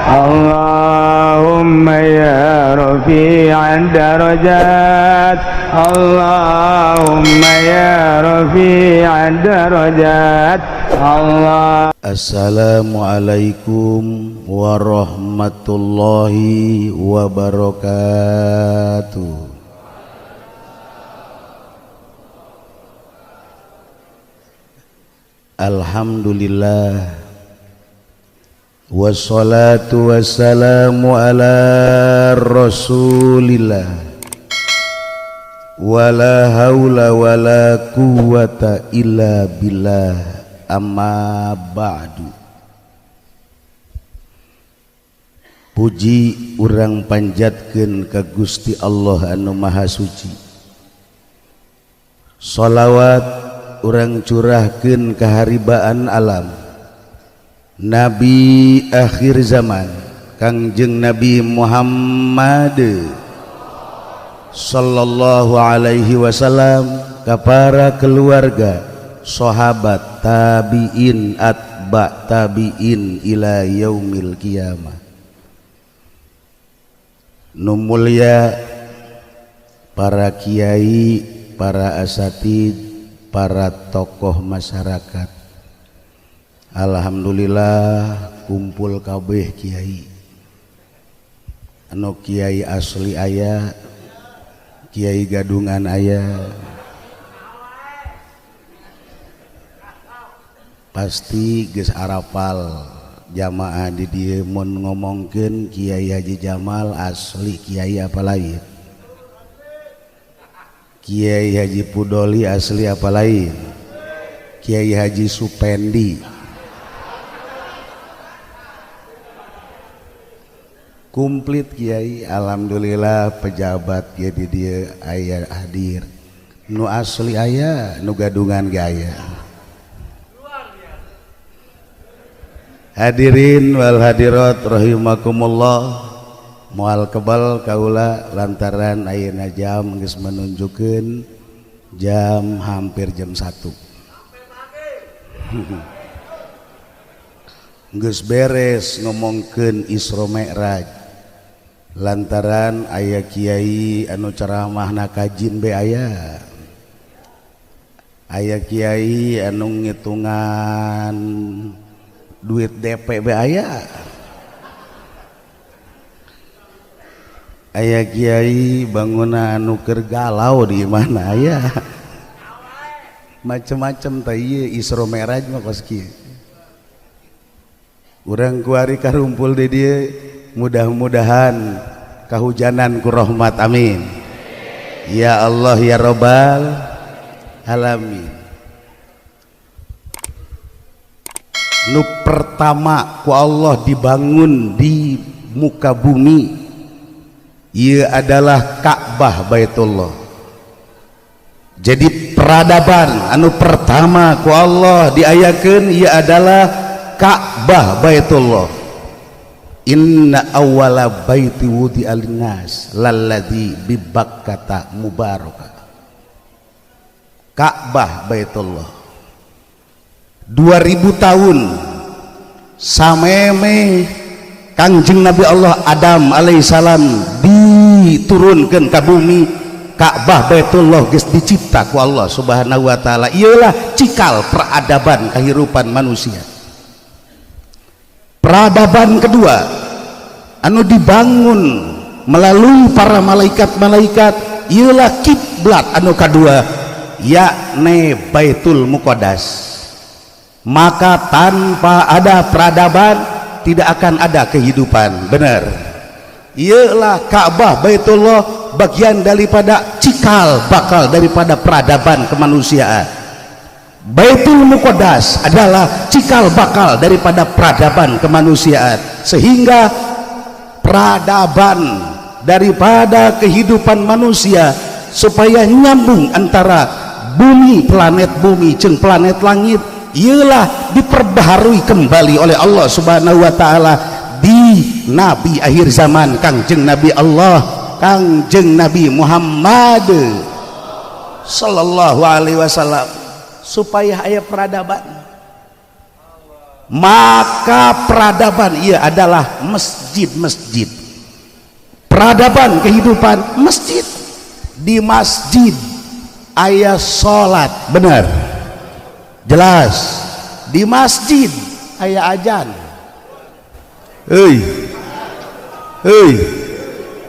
اللهم يا رفيع الدرجات، اللهم يا رفيع الدرجات، الله. Assalamualaikum warahmatullahi wabarakatuh. Alhamdulillah, wassalatu wassalamu ala rasulillah, wala haula wala quwwata illa billah, amma ba'du. Puji urang panjatkeun ka Gusti Allah anu Maha Suci. Sholawat urang curahkeun ka haribaan alam Nabi akhir zaman Kangjeng Nabi Muhammad sallallahu alaihi wasallam, ka para keluarga, sahabat, tabiin, atba tabiin ila yaumil qiyamah. Nu mulia para kiai, para asatid, para tokoh masyarakat. Alhamdulillah kumpul kabeh kiai. Anu kiai asli aya, kiai gadungan aya. Pasti geus arapal jamaah di dieu mun ngomongkeun Kiai Haji Jamal asli kiai apa lain, Kiai Haji Pudoli asli apa lain, Kiai Haji Supendi. Komplit kiai, alhamdulillah pejabat kiai di dieu aya hadir. Nu asli aya, nu gadungan ge aya. Hadirin wal hadirat rahimakumullah. Moal kebal kaula lantaran ayeuna jam geus menunjukkeun jam hampir jam 1. Geus beres ngomongkeun Isra Mi'raj lantaran aya kiai anu ceramahna kajin be aya. Aya kiai anu ngitungan duit DP be aya. Aya kiai bangunan anu keur galau di mana aya. Macem-macem teh ieu Isra Mi'raj mah kos kieu. Urang kuari karumpul di dieu mudah-mudahan kahujanan ku rahmat, amin. Ya Allah ya Rabbal alamin. Nu pertama ku Allah dibangun di muka bumi ia adalah Ka'bah Baitullah. Jadi peradaban anu pertama ku Allah diayakeun ia adalah Ka'bah Baitullah. Inna awwala baiti wudi'a linnas lalladzi bi Bakkata mubarakah. Ka'bah Baitullah 2000 tahun sameme Kangjeng Nabi Allah Adam alaihissalam diturunkan ke bumi, Ka'bah Baitullah geus dicipta ku Allah Subhanahu wa taala. Iyalah cikal peradaban kehidupan manusia. Peradaban kedua anu dibangun melalui para malaikat-malaikat ialah kiblat anu kadua yakni Baitul Muqaddas. Maka tanpa ada peradaban tidak akan ada kehidupan. Benar, ialah Ka'bah Baitullah bagian daripada cikal bakal daripada peradaban kemanusiaan. Baitul Muqaddas adalah cikal bakal daripada peradaban kemanusiaan, sehingga peradaban daripada kehidupan manusia supaya nyambung antara bumi, planet bumi jeung planet langit, ialah diperbaharui kembali oleh Allah Subhanahu wa taala di nabi akhir zaman Kangjeng Nabi Allah, Kangjeng Nabi Muhammad sallallahu alaihi wasallam, supaya aya peradaban. Maka peradaban ia adalah masjid-masjid. Peradaban kehidupan masjid. Di masjid aya salat, benar, jelas. Di masjid aya ajan, hei hei,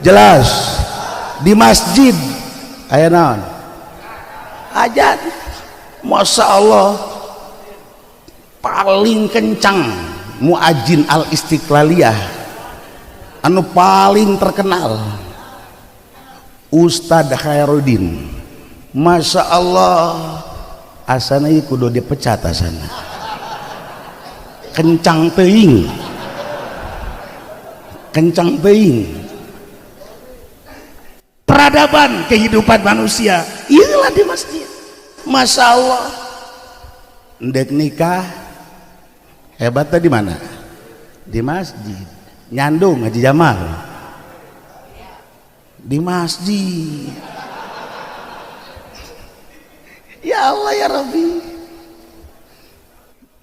jelas. Di masjid aya naon? Ajan. Masya Allah, paling kencang muajin Al Istiqlaliyah anu paling terkenal Ustadz Khairuddin. Masya Allah, asana ieu kudu dipecat, asana kencang teuing, kencang teuing. Peradaban kehidupan manusia ialah di masjid. Masya Allah, ndek nikah hebatnya di mana? Di masjid. Nyandung Haji Jamal di masjid. Ya Allah ya Rabbi.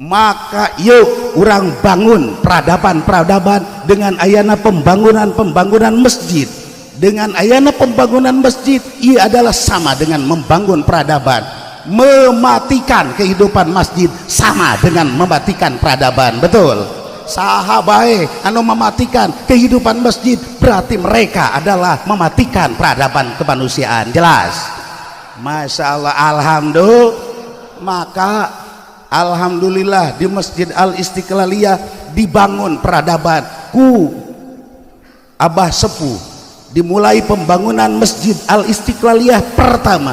Maka yuk urang bangun peradaban-peradaban dengan ayana pembangunan-pembangunan masjid. Dengan ayana pembangunan masjid, ia adalah sama dengan membangun peradaban. Mematikan kehidupan masjid sama dengan mematikan peradaban. Betul. Saha bae anu mematikan kehidupan masjid, berarti mereka adalah mematikan peradaban kemanusiaan. Jelas. Masya Allah, alhamdulillah. Maka alhamdulillah di Masjid Al Istiqlaliyah dibangun peradaban ku Abah Sepuh. Dimulai pembangunan Masjid Al Istiqlaliyah pertama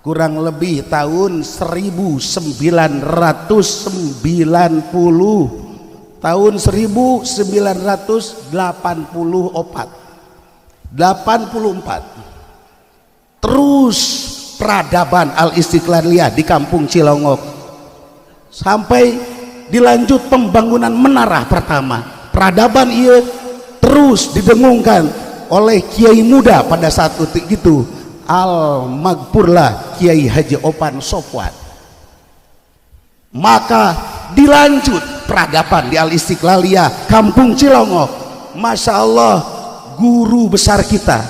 kurang lebih tahun 1990, tahun 1984, 84. Terus peradaban Al Istiqlaliyah di Kampung Cilongok sampai dilanjut pembangunan menara pertama. Peradaban ia terus didengungkan oleh kiai muda pada saat itu, Al Magpurlah Kiai Haji Opan Sofwan. Maka dilanjut peradaban di Al Istiqlaliyah Kampung Cilongok. Masya Allah, guru besar kita,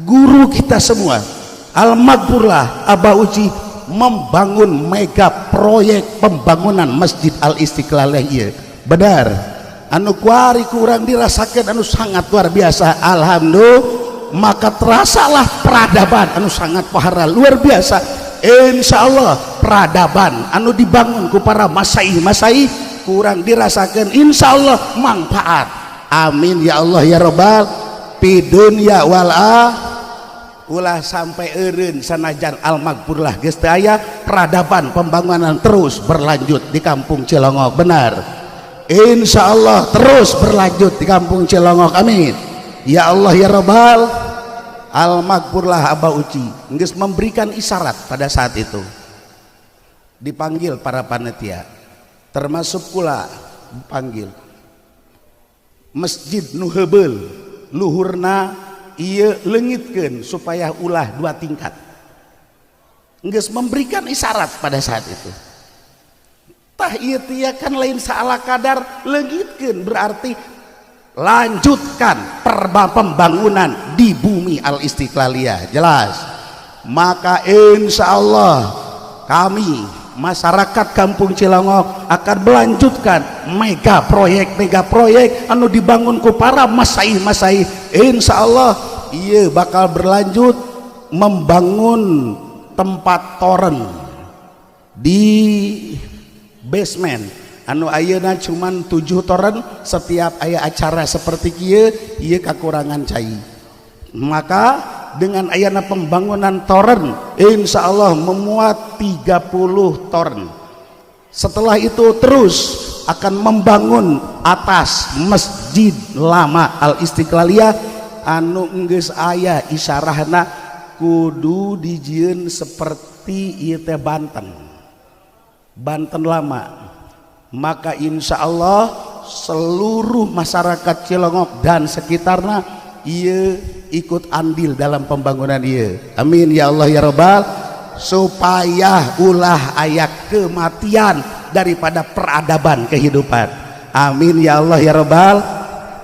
guru kita semua, Al Magpurlah Abah Uci, membangun mega proyek pembangunan Masjid Al Istiqlaliyah. Iya benar, anu kuari kurang dirasakan anu sangat luar biasa. Alhamdulillah, maka terasalah peradaban anu sangat pahara luar biasa. Insya Allah peradaban anu dibangun ku para masai-masai kurang dirasakan, insya Allah manfaat. Amin ya Allah ya robbal fi dunya wal ulah sampai eureun. Sanajan Al Magfurlah geus teu aya, peradaban pembangunan terus berlanjut di Kampung Cilongok. Benar, insya Allah terus berlanjut di Kampung Cilongok. Amin ya Allah ya robbal. Al Magfurlah Abah Uci geus memberikan isyarat pada saat itu. Dipanggil para panitia, termasuk pula dipanggil masjid nu heubeul luhurna ieu leungitkeun supaya ulah dua tingkat. Geus memberikan isyarat pada saat itu. Tah, ieu teh kan lain salah kadar leungitkeun, berarti lanjutkan pembangunan di bumi Al Istiqlaliyah. Jelas. Maka insya Allah kami masyarakat Kampung Cilongok akan melanjutkan mega proyek anu dibangun ku para masai-masai. Insya Allah iya bakal berlanjut membangun tempat toren di basement anu ayeuna cuman 7 toren. Setiap aya acara seperti kieu, ieu kakurangan cai. Maka dengan ayana pembangunan toren, insya Allah memuat 30 toren. Setelah itu terus akan membangun atas Masjid lama Al Istiqlaliyah anu geus aya isyarahna kudu dijieun seperti ieu teh Banten, Banten lama. Maka insya Allah seluruh masyarakat Cilongok dan sekitarnya ia ikut andil dalam pembangunan ia. Amin ya Allah ya robbal, supaya ulah aya kematian. daripada peradaban kehidupan. Amin ya Allah ya Robbal.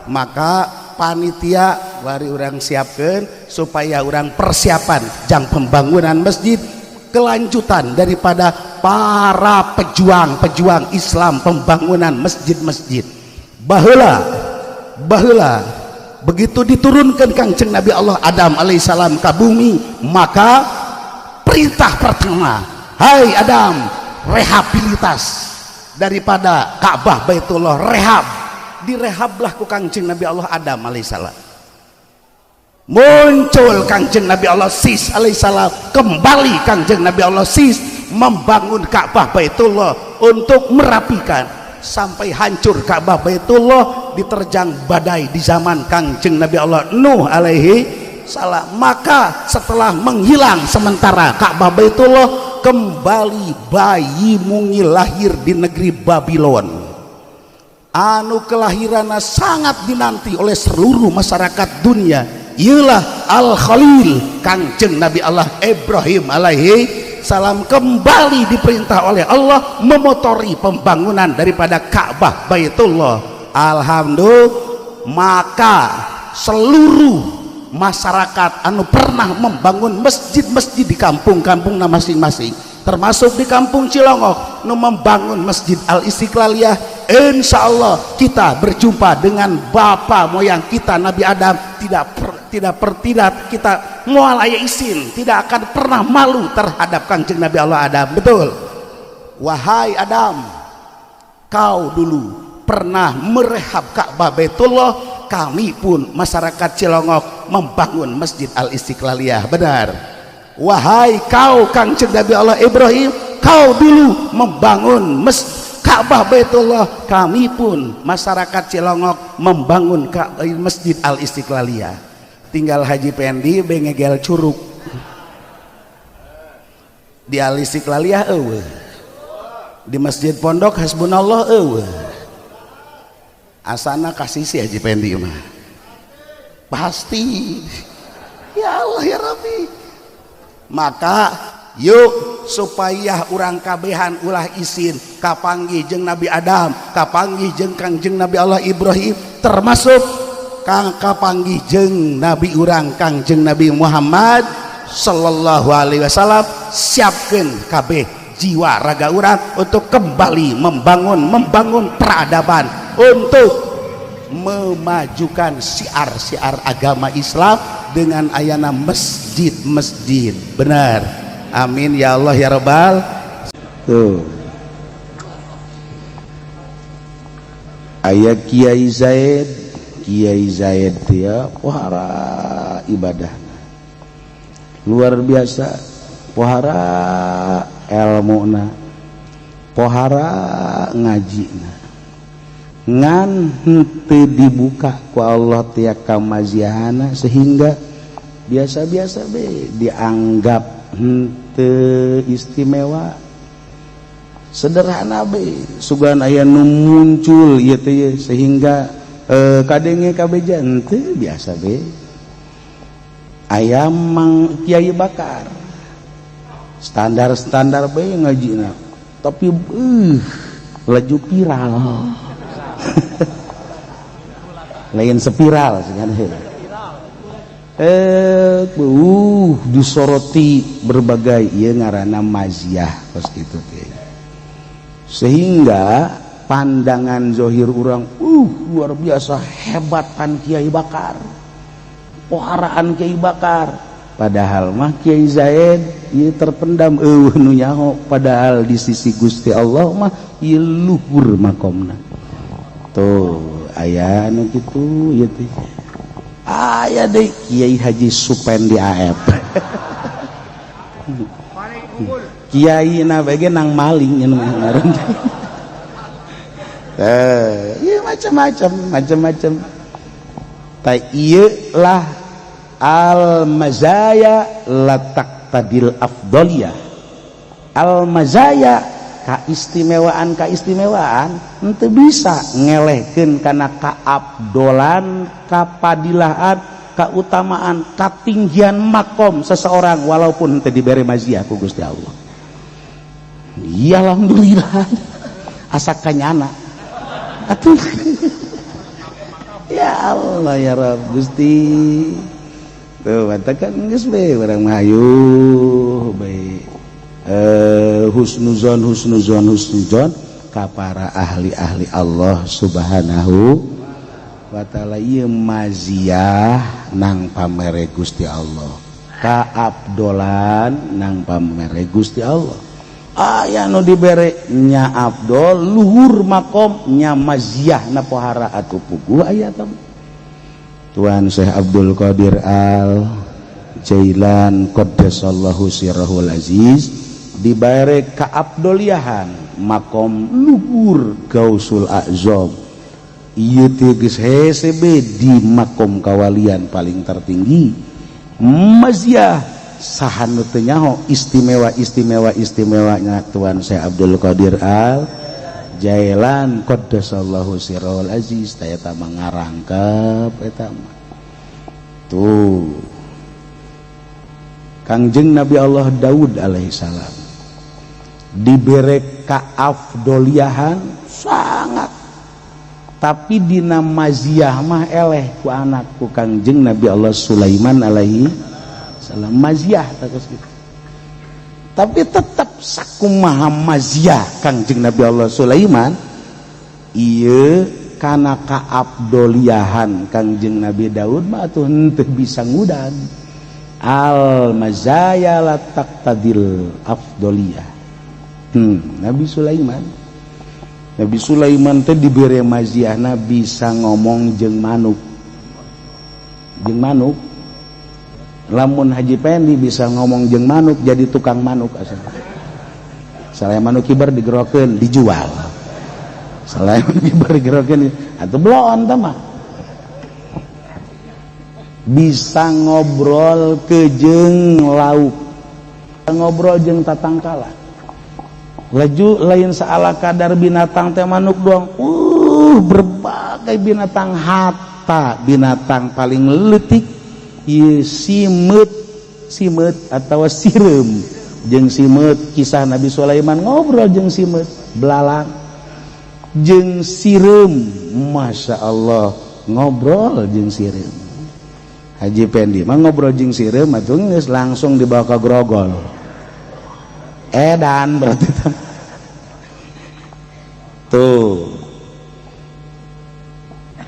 Maka panitia wari urang siapkan supaya urang persiapan jang pembangunan masjid, kelanjutan daripada para pejuang-pejuang Islam pembangunan masjid-masjid. Baheula baheula begitu diturunkan Kangjeng Nabi Allah Adam alaihissalam ke bumi, maka perintah pertama, "Hai Adam, rehabilitas daripada Ka'bah Baitullah, rehab." Direhablah ku Kangjeng Nabi Allah Adam alaihissalam. Muncul Kangjeng Nabi Allah Sis alaihissalam, kembali Kangjeng Nabi Allah Sis membangun Ka'bah Baitullah untuk merapikan sampai hancur Ka'bah Baitullah diterjang badai di zaman Kangjeng Nabi Allah Nuh alaihi salam. Maka setelah menghilang sementara Ka'bah Baitullah, kembali bayi mungil lahir di negeri Babylon anu kelahirannya sangat dinanti oleh seluruh masyarakat dunia, ialah Al-Khalil Kangjeng Nabi Allah Ibrahim alaihi salam. Kembali diperintah oleh Allah memotori pembangunan daripada Ka'bah Baitullah. Alhamdulillah. Maka seluruh masyarakat anu pernah membangun masjid-masjid di kampung-kampung masing-masing, termasuk di kampung Cilongok nu membangun Masjid Al Istiqlaliyah, insya Allah kita berjumpa dengan bapak moyang kita Nabi Adam, tidak per, tidak per, tidak kita moal aya isin, tidak akan pernah malu terhadap Kangjeng Nabi Allah Adam. Betul, "Wahai Adam, kau dulu pernah merehab Ka'bah Baitullah, kami pun masyarakat Cilongok membangun Masjid Al Istiqlaliyah." Benar. "Wahai kau Kangjeng Nabi Allah Ibrahim, kau dulu membangun Masjid Ka'bah Baitullah, kami pun masyarakat Cilongok membangun Masjid Al Istiqlaliyah." Tinggal Haji Pendi bengegel curug di Al Istiqlaliyah euweuh, di Masjid Pondok Hasbunallah euweuh. Asana kasih si Haji Pendi mah pasti. Ya Allah ya Rabbi. Maka yuk, supaya urang kabehan ulah isin kapanggih jeung Nabi Adam, kapanggih jeung Kangjeng Nabi Allah Ibrahim, termasuk kang kapanggih jeung Nabi urang Kangjeng Nabi Muhammad sallallahu alaihi wasallam. Siapkan kabeh jiwa raga urang untuk kembali membangun membangun peradaban untuk memajukan siar-siar agama Islam dengan ayana masjid-masjid. Benar. Amin ya Allah ya Rabbal. Tuh, aya Kiai Zaid. Kiai Zaid dia pohara ibadah luar biasa, pohara elmuna, pohara ngajina, ngan henteu dibuka ku Allah tiap kamaziahana sehingga biasa-biasa be, dianggap henteu istimewa, sederhana be. Sugan aya nu muncul ieu teh sehingga kadenge kabeja, henteu, biasa be. Aya Mang Kiai Bakar, standar-standar be ngajina, tapi laju viral, lain spiral sih kan, disoroti berbagai. Ieu ngaranna maziah kos kitu teh, sehingga pandangan zohir urang luar biasa hebatan Kiai Bakar, poharaan Kiai Bakar, padahal mah Kiai Zaid ieu terpendam, euweuh nu nyaho, padahal di sisi Gusti Allah mah ieu luhur makomna. Tuh, aya nu kitu ieu teh. Aya deui Kiai Haji Supendi AF, Kiai na bege nang maling anu ngaran. Ieu macam-macam macam-macam. Ta ieu lah al mazaya la taqtadil afdaliyah. Al mazaya, kaistimewaan, kaistimewaan henteu bisa ngelehkeun kana kaabdolan, kapadilahan, kautamaan, katinggian makom seseorang walaupun henteu dibere maziah ku Gusti Allah. Iya, alhamdulillah. Asa kanyana atuh. Ya Allah ya Rabb Gusti. Tuh kan geus we urang mah hayu bae husnuzon husnuzon husnuzon ka para ahli-ahli Allah Subhanahu wa taala. Ieu maziah nang pamere Gusti Allah, kaabdolan nang pamere Gusti Allah. Aya nu dibere nya abdol luhur makom nya maziah na pohara atuh puguh aya teh. Tuan Syekh Abdul Qadir Al Jailan qaddasallahu sirrahul aziz dibere kaabdoliahan makom luhur Gausul Azam. Ieu teh geus hese be di makom kawalian paling tertinggi. Maziah saha nu teu nyaho istimewa istimewa istimewanya Tuan Syekh Abdul Qadir Al Jailan qaddasallahu sirrahul aziz teh eta mah ngarangkep eta mah. Tuh Kangjeng Nabi Allah Daud alaihi salam dibere kaafdoliahan sangat, tapi dina maziah mah eleh ku anak ku Kangjeng Nabi Allah Sulaiman alaihi salam maziah terus gitu. Tapi tetap sakumaha maziah Kangjeng Nabi Allah Sulaiman ieu kana kaabdoliahan Kangjeng Nabi Daud mah atuh henteu bisa ngudag. Al mazaya la taqtadil afdoliyah. Nabi Sulaiman Nabi Sulaiman teh dibere maziahna bisa ngomong jeung manuk. Jeung manuk. Lamun Haji Pendi bisa ngomong jeung manuk jadi tukang manuk asal. Salaya manuk kibar digerokeun dijual. Salaya manuk kibar digerokeun atuh bloon tah mah. Bisa ngobrol ke jeung lauk. Ngobrol jeung tatangkala. Laju lain saala kadar binatang teh manuk doang. Berbagai binatang hatta binatang paling leutik ieu simeut, simeut atawa sireum jeung simeut. Kisah Nabi Sulaiman ngobrol jeung simeut, belalang jeung sireum, Masya Allah ngobrol jeung sireum. Haji Pendi mah ngobrol jeung sireum atuh geus langsung dibawa ke grogol. Edan berarti tuh.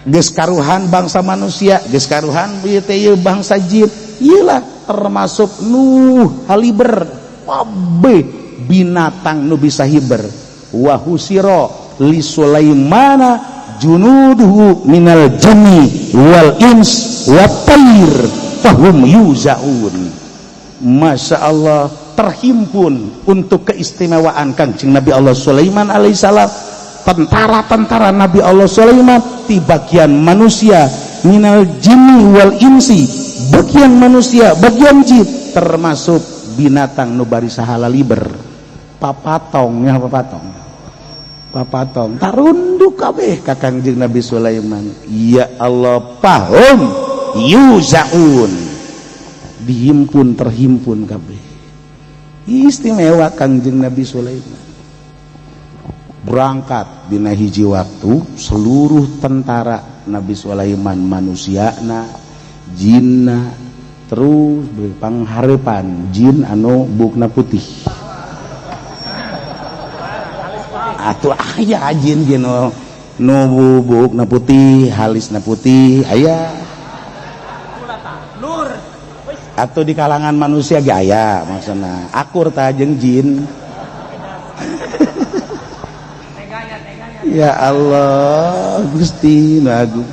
Geus karuhan bangsa manusia, geus karuhan ieu teh ieu bangsa jin. Ieu lah termasuk nu haliber kabeh binatang nu bisa hiber. Wa husira li Sulaimana junuduhu minal jinni wal ins wat tayr fahum yuzaun. Masya Allah, terhimpun untuk keistimewaan Kangjeng Nabi Allah Sulaiman alaihissalam. Tentara-tentara Nabi Allah Sulaiman di bagian manusia, minal jinni wal insi, bagian manusia, bagian jin, termasuk binatang nu bari sahala liber, papatong ya papatong, papatong tarunduk kabeh ka Kangjeng Nabi Sulaiman. Ya Allah, pahum yuzaun, dihimpun terhimpun kabeh. Istimewa Kangjeng Nabi Sulaiman. Berangkat dina hiji waktu seluruh tentara Nabi Sulaiman, manusiana, jinna, terus pangharepan jin anu bukna putih. Atuh aya jin jin nu bukna putih, halisna putih, aya. Atau di kalangan manusia ge aya maksudna. Akur tah jeung jin. Ya Allah Gusti nu agung.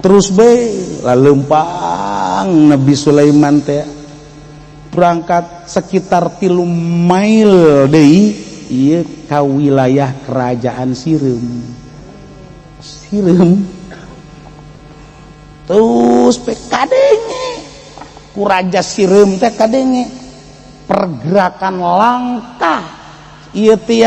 Terus be lalempang Nabi Sulaiman teh berangkat sekitar 3 mail deui ieu ka wilayah kerajaan Sireum. Sireum. Terus pe kadenge ku raja Sireum teh kadenge pergerakan langkah ieu teh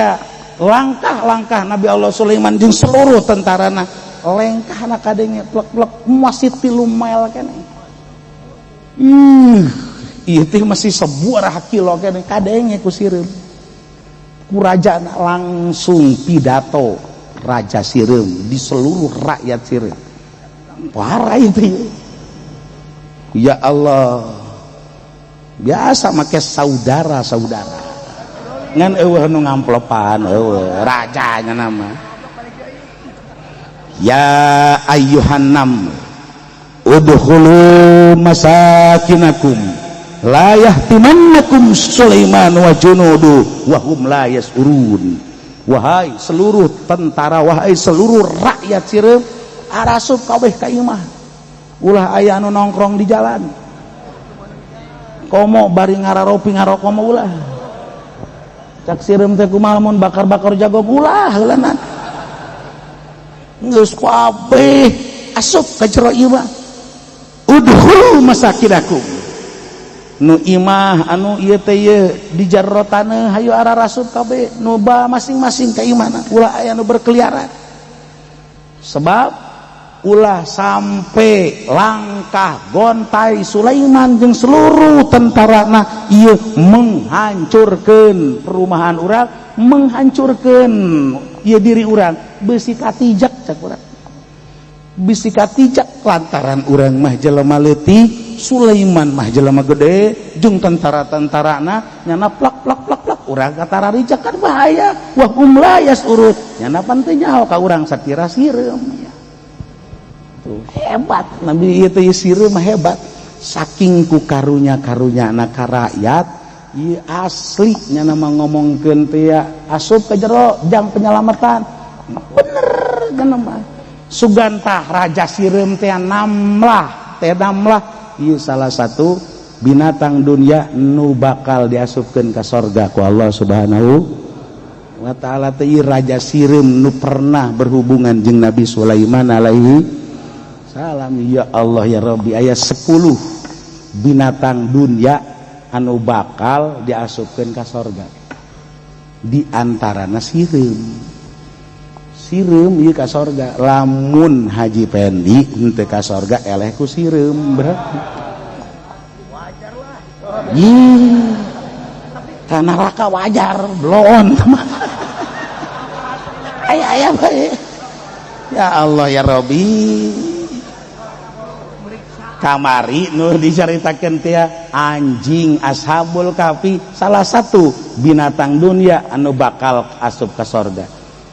langkah-langkah Nabi Allah Sulaiman jeung seluruh tentarana lengkahna kadenge plek-plek masih 3 mile keneh. Ieu teh masih sebuah kilo keneh kadenge ku sireum. Ku raja langsung pidato Raja Sireum di seluruh rakyat Sireum. Parah itu. Ya Allah. Biasa make saudara-saudara. Ngan eueuh nu ngamplopan eueuh rajanya nama. Ya ayyuhan nam udkhulu masakinakum la yahtimannakum Sulaiman wa junudu wa hum la yas'urun. Wahai seluruh tentara, wahai seluruh rakyat Sireum, arasup kabeh ka imah. Ulah aya anu nongkrong di jalan. Komo bari ngararopi ngarokok mah ulah. Cak sireum teh kumaha mun bakar-bakar jagong ulah heulana. Geus kabeh asup ka jero imah. Udkhulu masakinakum. Nu imah anu ieu teh ieu di jero taneuh hayu ararasup kabeh nu ba masing-masing ka imahna ulah aya nu berkeliaran. Sebab ulah sampai langkah gontai Sulaiman jeung seluruh tentarana ieu menghancurkeun perumahan urang, menghancurkeun ieu diri urang, besi katijak cak urang. Bisi katijak lantaran urang mah jelema leutik, Sulaiman mah jelema gede jeung tentara-tentarana nyana plak plak plak plak urang katararijak kan bahaya. Wa hum la yasurut nyana pan teu nyaho ka urang satira sireum. Tuh, hebat Nabi itu sireum mah hebat saking ku karunya-karunya ka rakyat ieu asli nyana mah ngomongkeun teh asup ka jero jang penyelamatan bener kana mah sugantah raja sireum teh namlah teh namlah ieu salah satu binatang dunia nu bakal diasupkeun ka sorga ku Allah Subhanahu wa taala teh raja sireum nu pernah berhubungan jeung Nabi Sulaiman alaihi salam. Ya Allah ya Rabbi, aya 10 binatang dunia anu bakal diasupkeun ka sorga di antarana sireum. Sireum ieu ka sorga lamun Haji Pendi henteu ka sorga eleh ku sireum berarti wajar lah. Ih, ka neraka wajar bloon. Aya aya bae. Ya Allah ya Rabbi. Kamari nu diceritakeun teh anjing ashabul kahfi salah satu binatang dunia anu bakal asup ka sorga.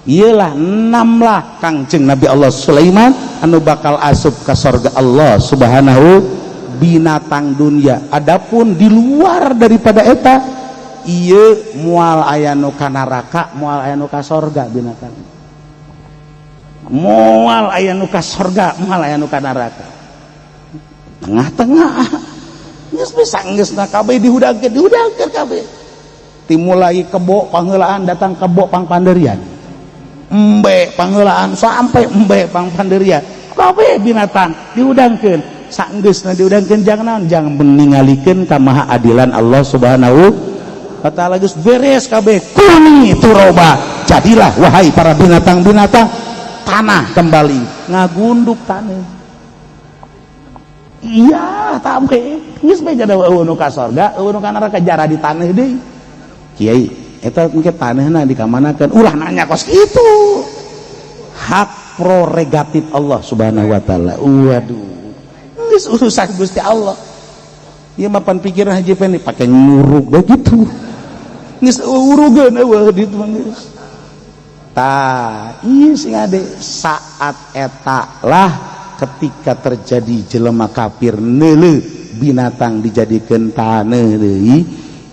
Iyalah namlah Kangjeng Nabi Allah Sulaiman anu bakal asup ka sorga Allah Subhanahu binatang dunia. Adapun di luar daripada eta ieu moal aya nu ka neraka, moal aya nu ka sorga binatang. Moal aya nu ka sorga, moal aya nu ka neraka. Tengah-tengah geus bisa geus na kabeh dihudangkeun, dihudangkeun kabeh. Timulai kebo pangheulaan datang kebo pangpanderian. Embe pangheulaan sampai embe pangpanderian. Kabeh binatang dihudangkeun. Saenggeusna dihudangkeun jangan naon, jangan meningalikeun ka maha adilan Allah Subhanahu wa taala geus beres kabeh. Kuni turoba, jadilah wahai para binatang-binatang tanah kembali ngagunduk tanah. Iya, tampe. Geus bae jadi eueuh nu ka sorga, eueuh nu ka neraka jara di tanah deui. Kiai, eta engke tanahna dikamanakeun? Ulah nanya kos kitu. Hak prerogatif Allah Subhanahu wa taala. Waduh. Geus urusan Gusti Allah. Ieu mah pan pikiran Haji Pendi pake ngurug bae kitu. Geus urugeun eueuh ditu mah geus. Tah, ieu sing ade saat eta lah ketika terjadi jelema kafir neuleuh binatang dijadikeun taneuh deui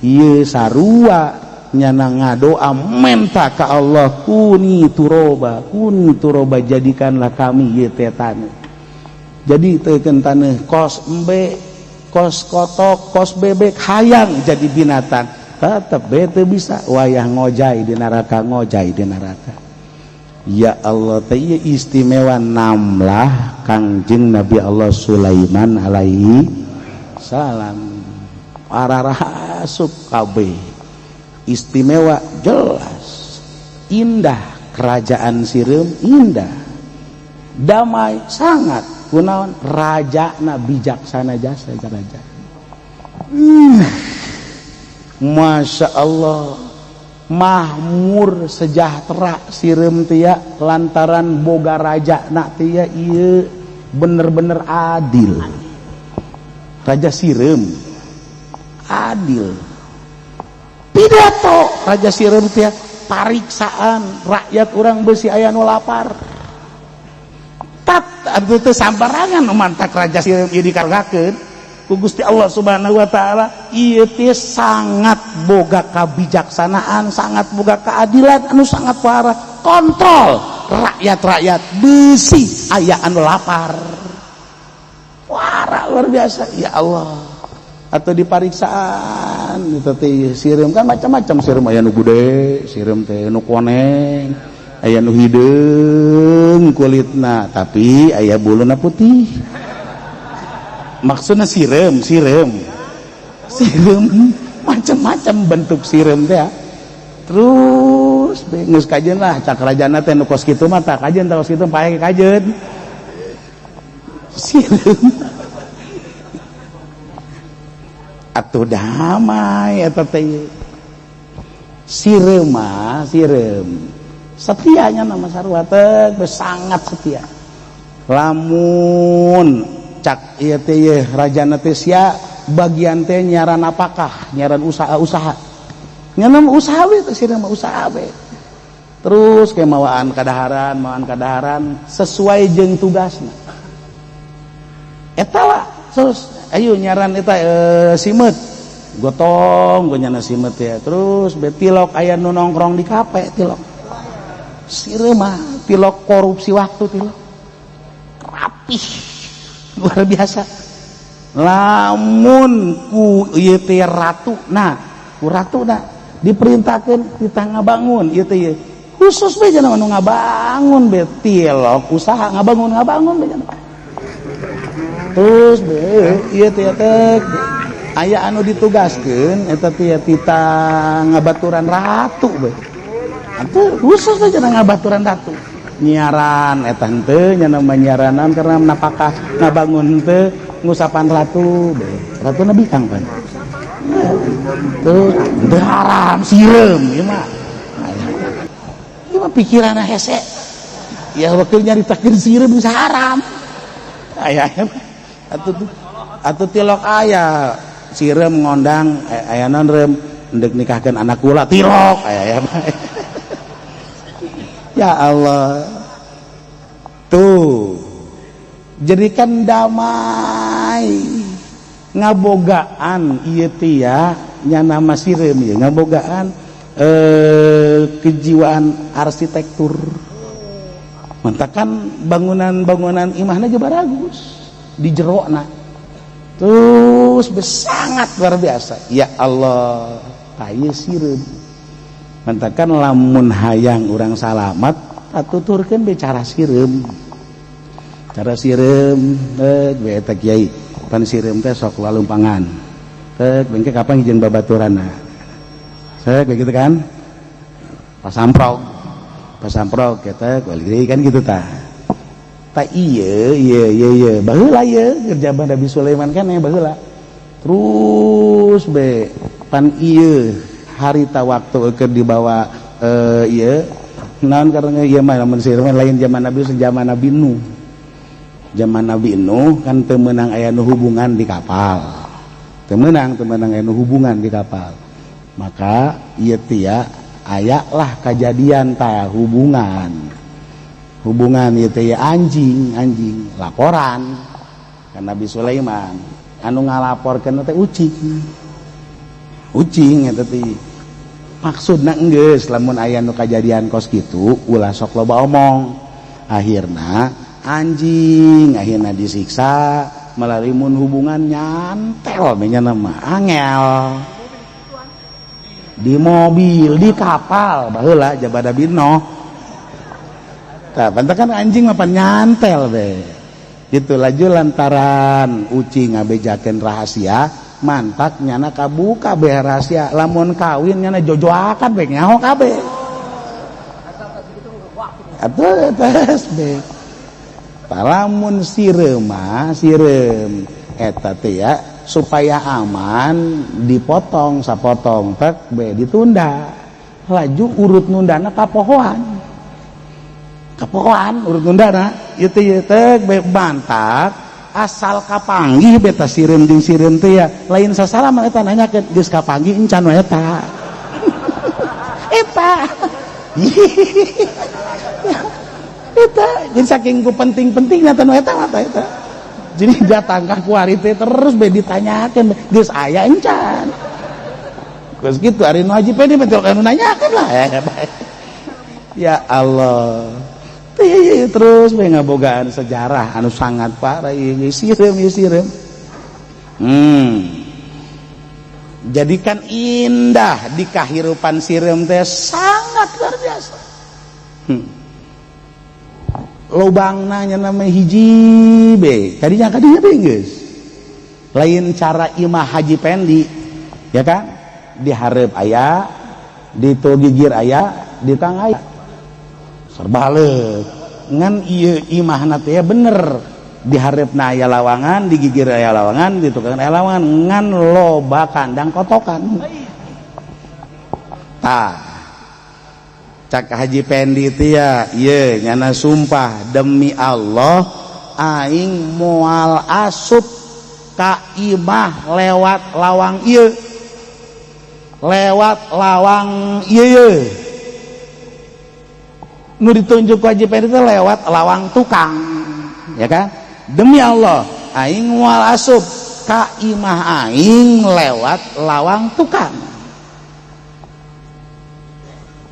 ieu sarua nyana ngadoa menta ka Allah kuni turoba jadikanlah kami ieu teh taneuh. Jadi teukeun taneuh kos embe kos kotok kos bebek hayang jadi binatang tetep be teu bisa wayah ngojay di neraka ngojay di neraka. Ya Allah teh ieu istimewa namlah Kangjeng Nabi Allah Sulaiman alaihi salam. Ararasup kabeh istimewa jelas indah kerajaan sireum indah damai sangat kunaon rajana bijaksana jasa raja. Masya Allah, mahmur sejahtera sireum teh lantaran boga raja nak teh ieu bener-bener adil. Raja sireum adil. Pidato raja sireum teh pariksaan rakyat urang besi aya nu lapar. Tat atuh teu sambarangan mantak raja sireum ieu dikargakeun ku Gusti Allah Subhanahu wa taala. Ieu teh sangat boga kabijaksanaan, sangat boga keadilan anu sangat parah, kontrol rakyat-rakyat besi aya anu lapar. Parah luar biasa, ya Allah. Atau di pariksaan itu teh sireum kan macam-macam sireum, aya nu gede, sireum teh nu koneng, aya nu hideung kulitna tapi aya buluna putih. Maksudnya sireum, sireum, sireum macam-macam bentuk sireum teh ya. Terus geus kajeun lah cak rajana teh nu kos kitu mah tah kajeun tah kos kitu pae kajeun. Sireum atuh damai eta teh. Sireum mah sireum. Setianya nama sarua teh sangat setia. Lamun cak ieu teh rajana teh sia bagian teh nyaran apakah nyaran usaha-usaha nyaran usaha we teh sireum mah usaha we. Terus ke mawaan kadaharan, mawaan kadaharan sesuai jeung tugasna eta lah. Terus ayo nyaran eta simeut gotong gue nyana simeut ya. Terus be tilok aya nu nongkrong di kafe tilok sireum mah tilok korupsi waktu tilok rapih luar biasa. Lamun ku ieu teh ratu, nah ku ratuna diperintahkeun kita ngabangun ieu teh khusus be cenah nu ngabangun be tilok usaha ngabangun ngabangun be cenah. Terus be ieu teh teh aya anu ditugaskeun eta teh tita ngabaturan ratu be. Atuh khusus teh cenah ngabaturan ratu. Nyiaran eta henteu nya nama nyiaranan karena napakah ngabangun henteu ngusapan ratu be. Ratuna bikang pan. Terus henteu haram sireum ieu mah. Ieu mah pikiranna hese. Ya wakil nyaritakeun sireum bisa haram. Aya atuh atuh tilok aya sireum ngondang aya naon reum endek nikahkeun anak kula tilok aya. Ya Allah. Tuh. Jadikan damai. Ngabogaan ieu teh ya nya nama sireum ieu ngabogaan kejiwaan arsitektur. Mantakan bangunan-bangunan imahna ge baragus di jerona. Terus sangat luar biasa. Ya Allah, tah sireum. Mantakan lamun hayang urang salamat atuturkeun be cara sireum. Cara sireum be eta kiai pan sireum teh sok lalumpangan. Tek bengke kapan jeung babaturanna. Sek begitu kan? Pasamprog. Pasamprog eta balik deui kan gitu tah. Tah ieu ieu ieu ieu baheula ieu keur jaman Nabi Sulaiman kan ya baheula. Terus be pan ieu harita waktu keur dibawa ieu naon karena ieu mah lamun sireum lain zaman Nabi zaman Nabi Nuh. Zaman Nabi Nuh kan teu meunang aya nu hubungan di kapal. Teu meunang aya nu hubungan di kapal. Maka ieu teh aya lah kajadian tah hubungan. Hubungan ieu teh anjing, anjing laporan ka Nabi Sulaiman. Anu ngalaporkeun teh ucing. Ucing eta teh. Maksudna enggeus lamun aya nu kajadian kos kitu ulah sok loba omong. Akhirna anjing akhirna disiksa melalui mun hubungan nyantel nya nama angel. Di mobil, di kapal baheula jabada bino. Tah pantakan anjing mah nyantel be. Gitu laju lantaran ucing ngabejakeun rahasia mantak nyana kabuka be rahasia lamun kawin nyana jojoakan be nyaho kabeh. Atuh tes be. Lamun sireum mah sireum eta teh ya Supaya aman dipotong sapotong tek be ditunda. Laju urut nundana kapohoan. Kapohoan urut nundana ieu teh tek be bantak asal kapanggih beta sireum jeung sireum teh ya lain sasalaman eta nanyakeun geus kapanggih encan we eta. Eta. Eta jadi saking ku penting-pentingna teh nu eta mah eta. Jadi datang ka kuari teh terus be ditanyakeun geus aya encan. Geus kitu ari nu Haji Pendi mah anu nanyakeun lah. Ya Allah. Teh terus be ngabogaan sejarah anu sangat parah ieu sireum ieu sireum. Jadikan indah di kahirupan sireum teh sangat luar biasa. Lubangna nya nama hiji be kadinya kadinya be geus lain cara imah Haji Pendi ya kan di hareup aya di tu gigir aya di tang aya serbaleuk ngan ieu imahna teh bener di hareupna aya lawangan di gigir aya lawangan di tukang aya lawangan ngan loba kandang kotokan tah. Cak Haji Pendi teh ya ieu nyana sumpah demi Allah aing moal asup ka imah lewat lawang ieu lewat lawang ieu nu ditunjuk ku Haji Pendi teh lewat lawang tukang ya kan demi Allah aing moal asup ka imah aing lewat lawang tukang.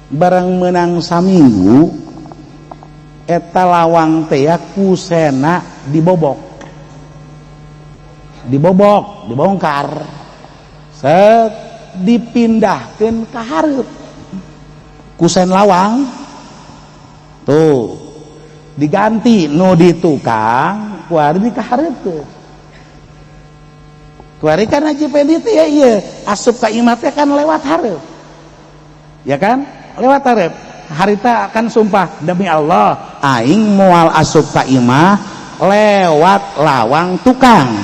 Barang menang saminggu eta lawang teh ya kusena dibobok dibobok dibongkar set dipindahkeun ka hareup kusen lawang tuh diganti nu di tukang kuari di ka hareup kuari kan Haji Pendi teh ya ieu asup ka imah teh kan lewat hareup ya kan lewat hareup harita akan sumpah demi Allah aing moal asup ka imah lewat lawang tukang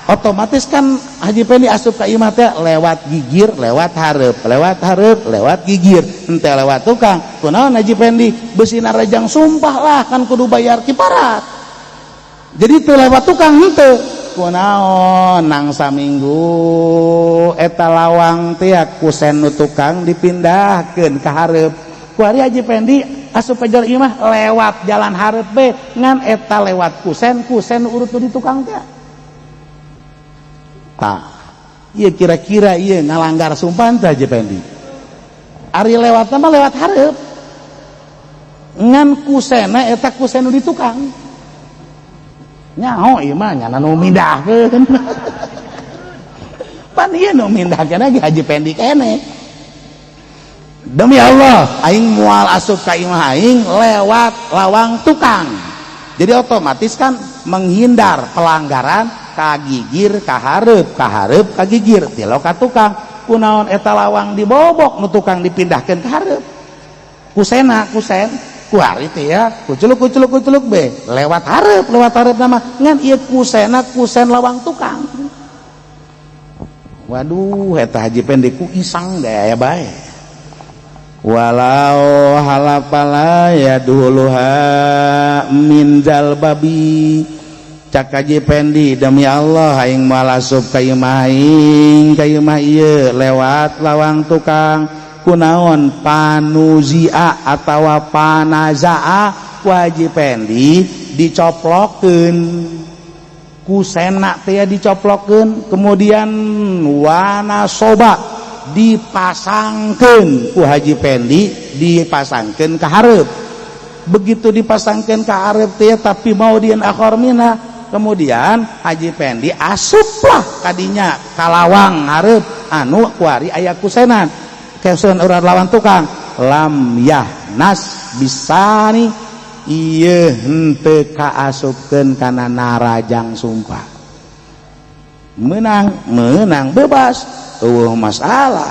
otomatis kan Haji Pendi asup ka imah teh lewat gigir lewat hareup lewat hareup lewat gigir henteu lewat tukang kunaon Haji Pendi besina rejang sumpah lah kan kudu bayar kiparat jadi teu lewat tukang henteu kunaon nang saminggu eta lawang teh kusen nu tukang dipindahkeun ka hareup kuari Haji Pendi asup ka jalan imah lewat jalan hareup be ngan eta lewat kusen kusen urut di tukang teh tah ieu kira-kira ieu ngalanggar sumpah teh Haji Pendi ari lewatna mah lewat hareup ngan kusena eta kusen nu di tukang nyaho ieu mah nyana nu mindahkeun pan ieu nu mindahkeun lagi Haji Pendi keneh demi Allah aing moal asup ka imah aing lewat lawang tukang jadi otomatis kan menghindar pelanggaran ka gigir ka hareup ka hareup ka gigir tilo ka tukang kunaon eta lawang dibobok nu tukang dipindahkeun ka hareup kusena kusen kuari teh ya kuculuk kuculuk kuculuk be lewat hareup nama ngan ieu kusena kusen lawang tukang waduh eta Haji Pendi ku isang deh aya bae walau halafala ya duluha min jalbabi cak Haji Pendi demi Allah aing moal asup ka imah aing ka imah ieu lewat lawang tukang kunaon panuzia atawa panazaa ku Haji Pendi dicoplokeun kusena teh dicoplokeun kemudian wanasoba dipasangkeun ku Haji Pendi dipasangkeun ka hareup begitu dipasangkeun ka hareup teh tapi mau dien akhor mina kemudian Haji Pendi asuplah kadinya kalawang hareup anu kuari aya kusenan kusen urang lawan tukang lam yahnas bisani ieu henteu kaasupkeun kana narajang sumpah menang menang bebas eueuh masalah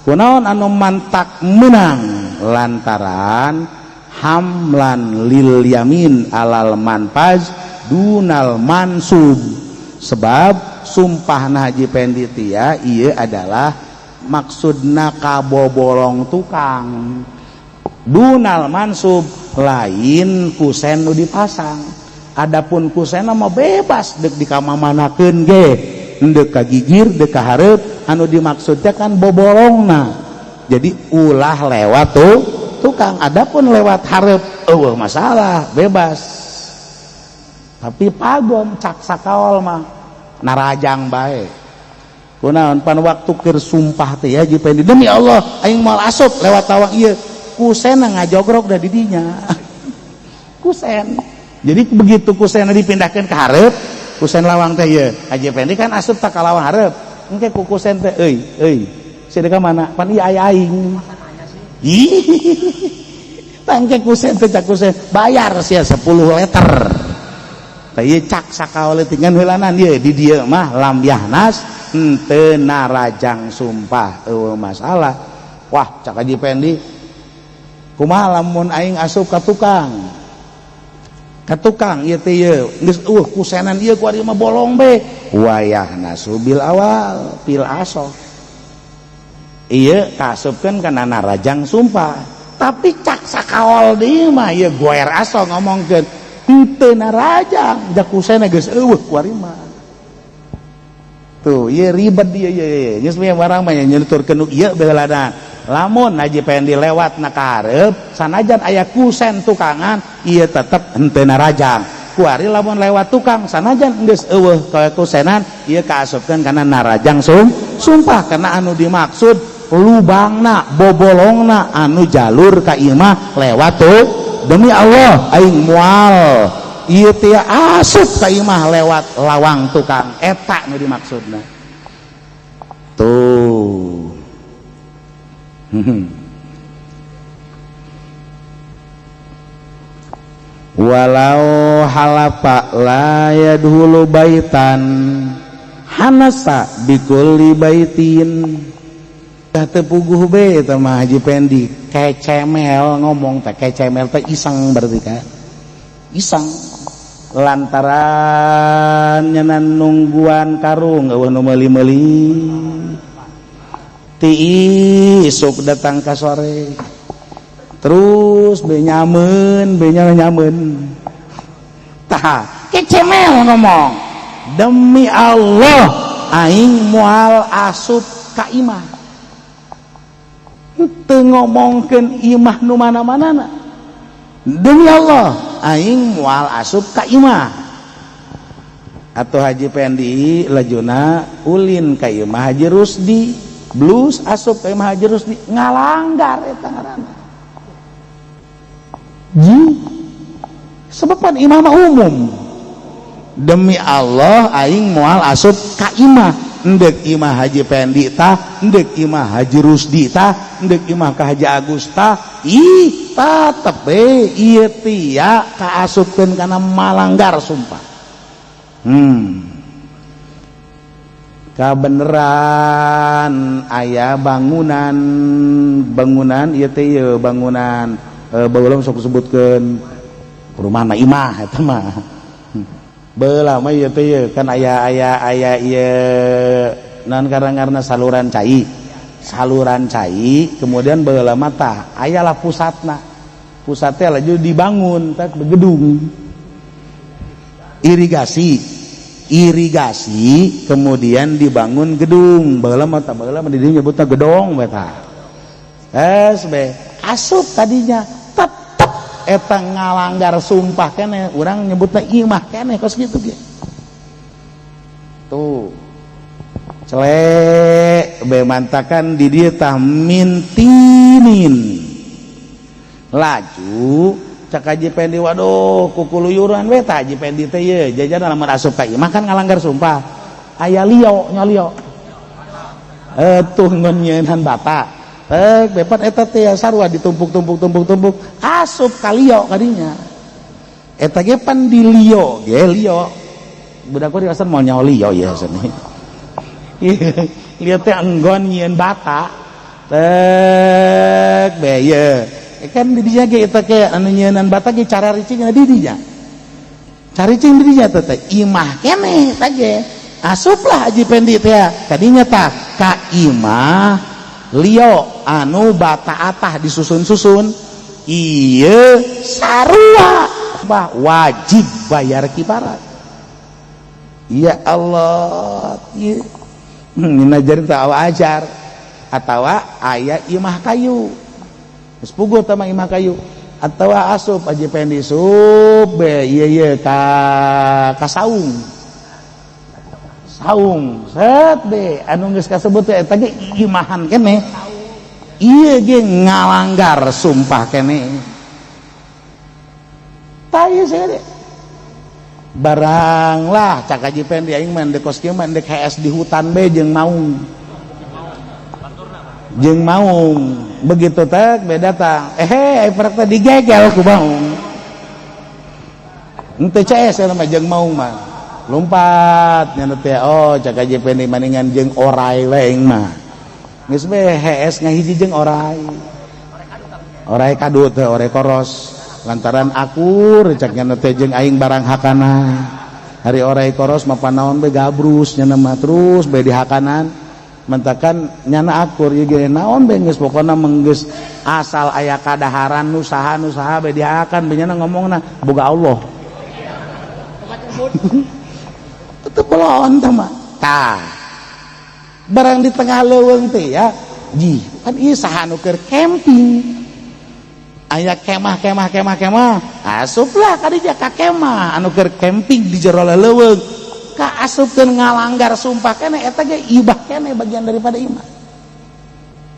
kunaon anu mantak menang lantaran hamlan lil yamin alal manfaz dunal mansub. Sebab sumpahna Haji Pendi tia ieu adalah maksudna kabobolong tukang dunal mansub, lain kusen nu dipasang. Adapun kusen mah bebas dek dikamamanakeun ge, endek ka gigir dek ka hareup, anu dimaksudnya kan bobolongna. Jadi ulah lewat tuh tukang, adapun lewat hareup eueuh masalah, bebas. Tapi pagon cak sakaol mah narajang bae. Kunaon pan waktu keur sumpah teh ya Haji Pendi, demi Allah aing moal asup lewat lawang ieu, kusena ngajogrok da di dinya. Kusen. Jadi begitu kusena dipindahkeun ka hareup, kusen lawang teh ieu, Haji Pendi kan asup tak ka lawang hareup. Engke ku kusen teh euy, euy. Sia ka mana? Pan ieu aya aing. Ih. Tangke kusen teh cak kusen, bayar sia 10 liter. Tah ieu cak sakaol tinggal heulanan ieu di dieu mah lam yahnas henteu narajang sumpah eueuh masalah. Wah, cak Haji Pendi, kumaha lamun aing asup ka tukang? Ka tukang ieu teh ieu geus eueuh kusenan ieu ku ari mah bolong be. Wayahna subil awal pil asoh. Ieu kaasupkeun kana narajang sumpah. Tapi cak sakaol deui mah ieu goer aso ngomongkeun henteu narajang, da kusena geus eueuh ku ari mah. Tuh, ieu ribet ieu ieu. Geus mah barang mah nyeturkeun nu ieu baheulana. Lamun Haji Pendi lewat na ka hareup, sanajan aya kusen tukangan, ieu tetep henteu narajang. Kuari lamun lewat tukang, sanajan geus eueuh ka kusenan, ieu kaasupkeun kana narajang sumpah karena anu dimaksud lubangna, bobolongna anu jalur ka imah lewat tuh. Demi Allah aing moal ieu teh asup ka imah lewat lawang tukang, eta nu dimaksudna. Tuh. Walau halafa la yadhulu baitan hanasa bikulli baitin. Tah teu puguh be eta mah Haji Pendi, kecemel ngomong teh, kecemel teh iseng berarti kan. Iseng lantaran nyenan nungguan karung eueuh nu meuli-meuli. Ti isuk datang ka sore. Terus be nyameun, be nyameun. Tah, kecemel ngomong. Demi Allah aing moal asup ka imah. Teu ngomongkeun imah nu mana-manana. Demi Allah aing moal asup ka imah. Atuh Haji Pendi lajuna ulin ka imah Haji Rusdi, blus asup ka imah Haji Rusdi, ngalanggar eta ngaranna. Ji, sebab pan imah mah umum. Demi Allah aing moal asup ka imah. Endek imah Haji Pendi tah, endek imah Haji Rusdi tah, endek imah ka Haji Agus tah, ih tetep be ieu tia kaasupkeun kana malanggar sumpah. Kabeneran aya bangunan, bangunan ieu teh ieu bangunan baheula sok disebutkeun perumahan imah eta mah. Baheula mah ieu teh ieu kan aya aya aya ieu naon karang-karna saluran cai. Saluran cai kemudian baheula mah tah aya lah pusatna. Pusatnya laju dibangun teh gedung. Irigasi. Irigasi kemudian dibangun gedung. Baheula mah tah baheula mah di dieu nyebutna gedong we tah. Es be asup tadinya tetep eta ngalanggar sumpah keneh, urang nyebutna imah keneh kos kitu ge. Tuh. Celek be mantakan di dieu tah mintinin. Laju cak Haji Pendi waduh kukuluyuran we tah Haji Pendi teh ye jajan lamun asup ka imah kan ngalanggar sumpah. Aya lio nya lio. Tuh ngon nyeunan bata. Bepat eta teh sarua ditumpuk-tumpuk-tumpuk-tumpuk asup ka lio kadinya. Eta ge pan di lio ge lio. Budak ku dirasan moal nyaho lio ieu seni. Lio teh enggon nyieun bata. Tek be ye. Kan di dinya ge eta ge anu nyieunnan bata ge cara ricing di dinya. Cari cing dirinya teh imah keneh teh asuplah Haji Pendi teh tadinya tah ka imah lio anu bata atah disusun-susun ieu sarua bah wajib bayar kiparat. Ya Allah, ieu ngajar teh ajar atawa aya imah kayu geus puguh teh mah imah kayu atau asup Haji Pendi sup be ieu ieu ka saung saung set be anu geus kasebut teh eta ge imahan keneh ieu ge ngalanggar sumpah keneh tah ieu saya barang lah cak Haji Pendi aing mah ndek kos kieu mah ndek HS di hutan be jeung maung begitu teh beda tah eh teh digegel ku maung henteu CS mah jeung maung mah lompat nya teh oh cak Haji Pendi maningan jeung orai we aing mah geus be HS ngahiji jeung orai orai kadut teh orai koros lantaran akur cak nya teh jeung aing barang hakana hari orai koros mah panaon be gabrus nya mah terus be di hakanan mentakan nyana akur ieu ge naon be geus pokona menggeus asal aya kadaharan nu saha nu saha be dihakan be nyana ngomongna boga Allah tetep belon tah mah tah barang di tengah leuweung teh ya jih kan ieu saha nu keur camping aya kemah kemah kemah kemah asuplah ka dieu ka kemah anu keur camping di jero leuweung ka asupkeun ngalanggar sumpah keneh eta ge ibah keneh bagian daripada imah.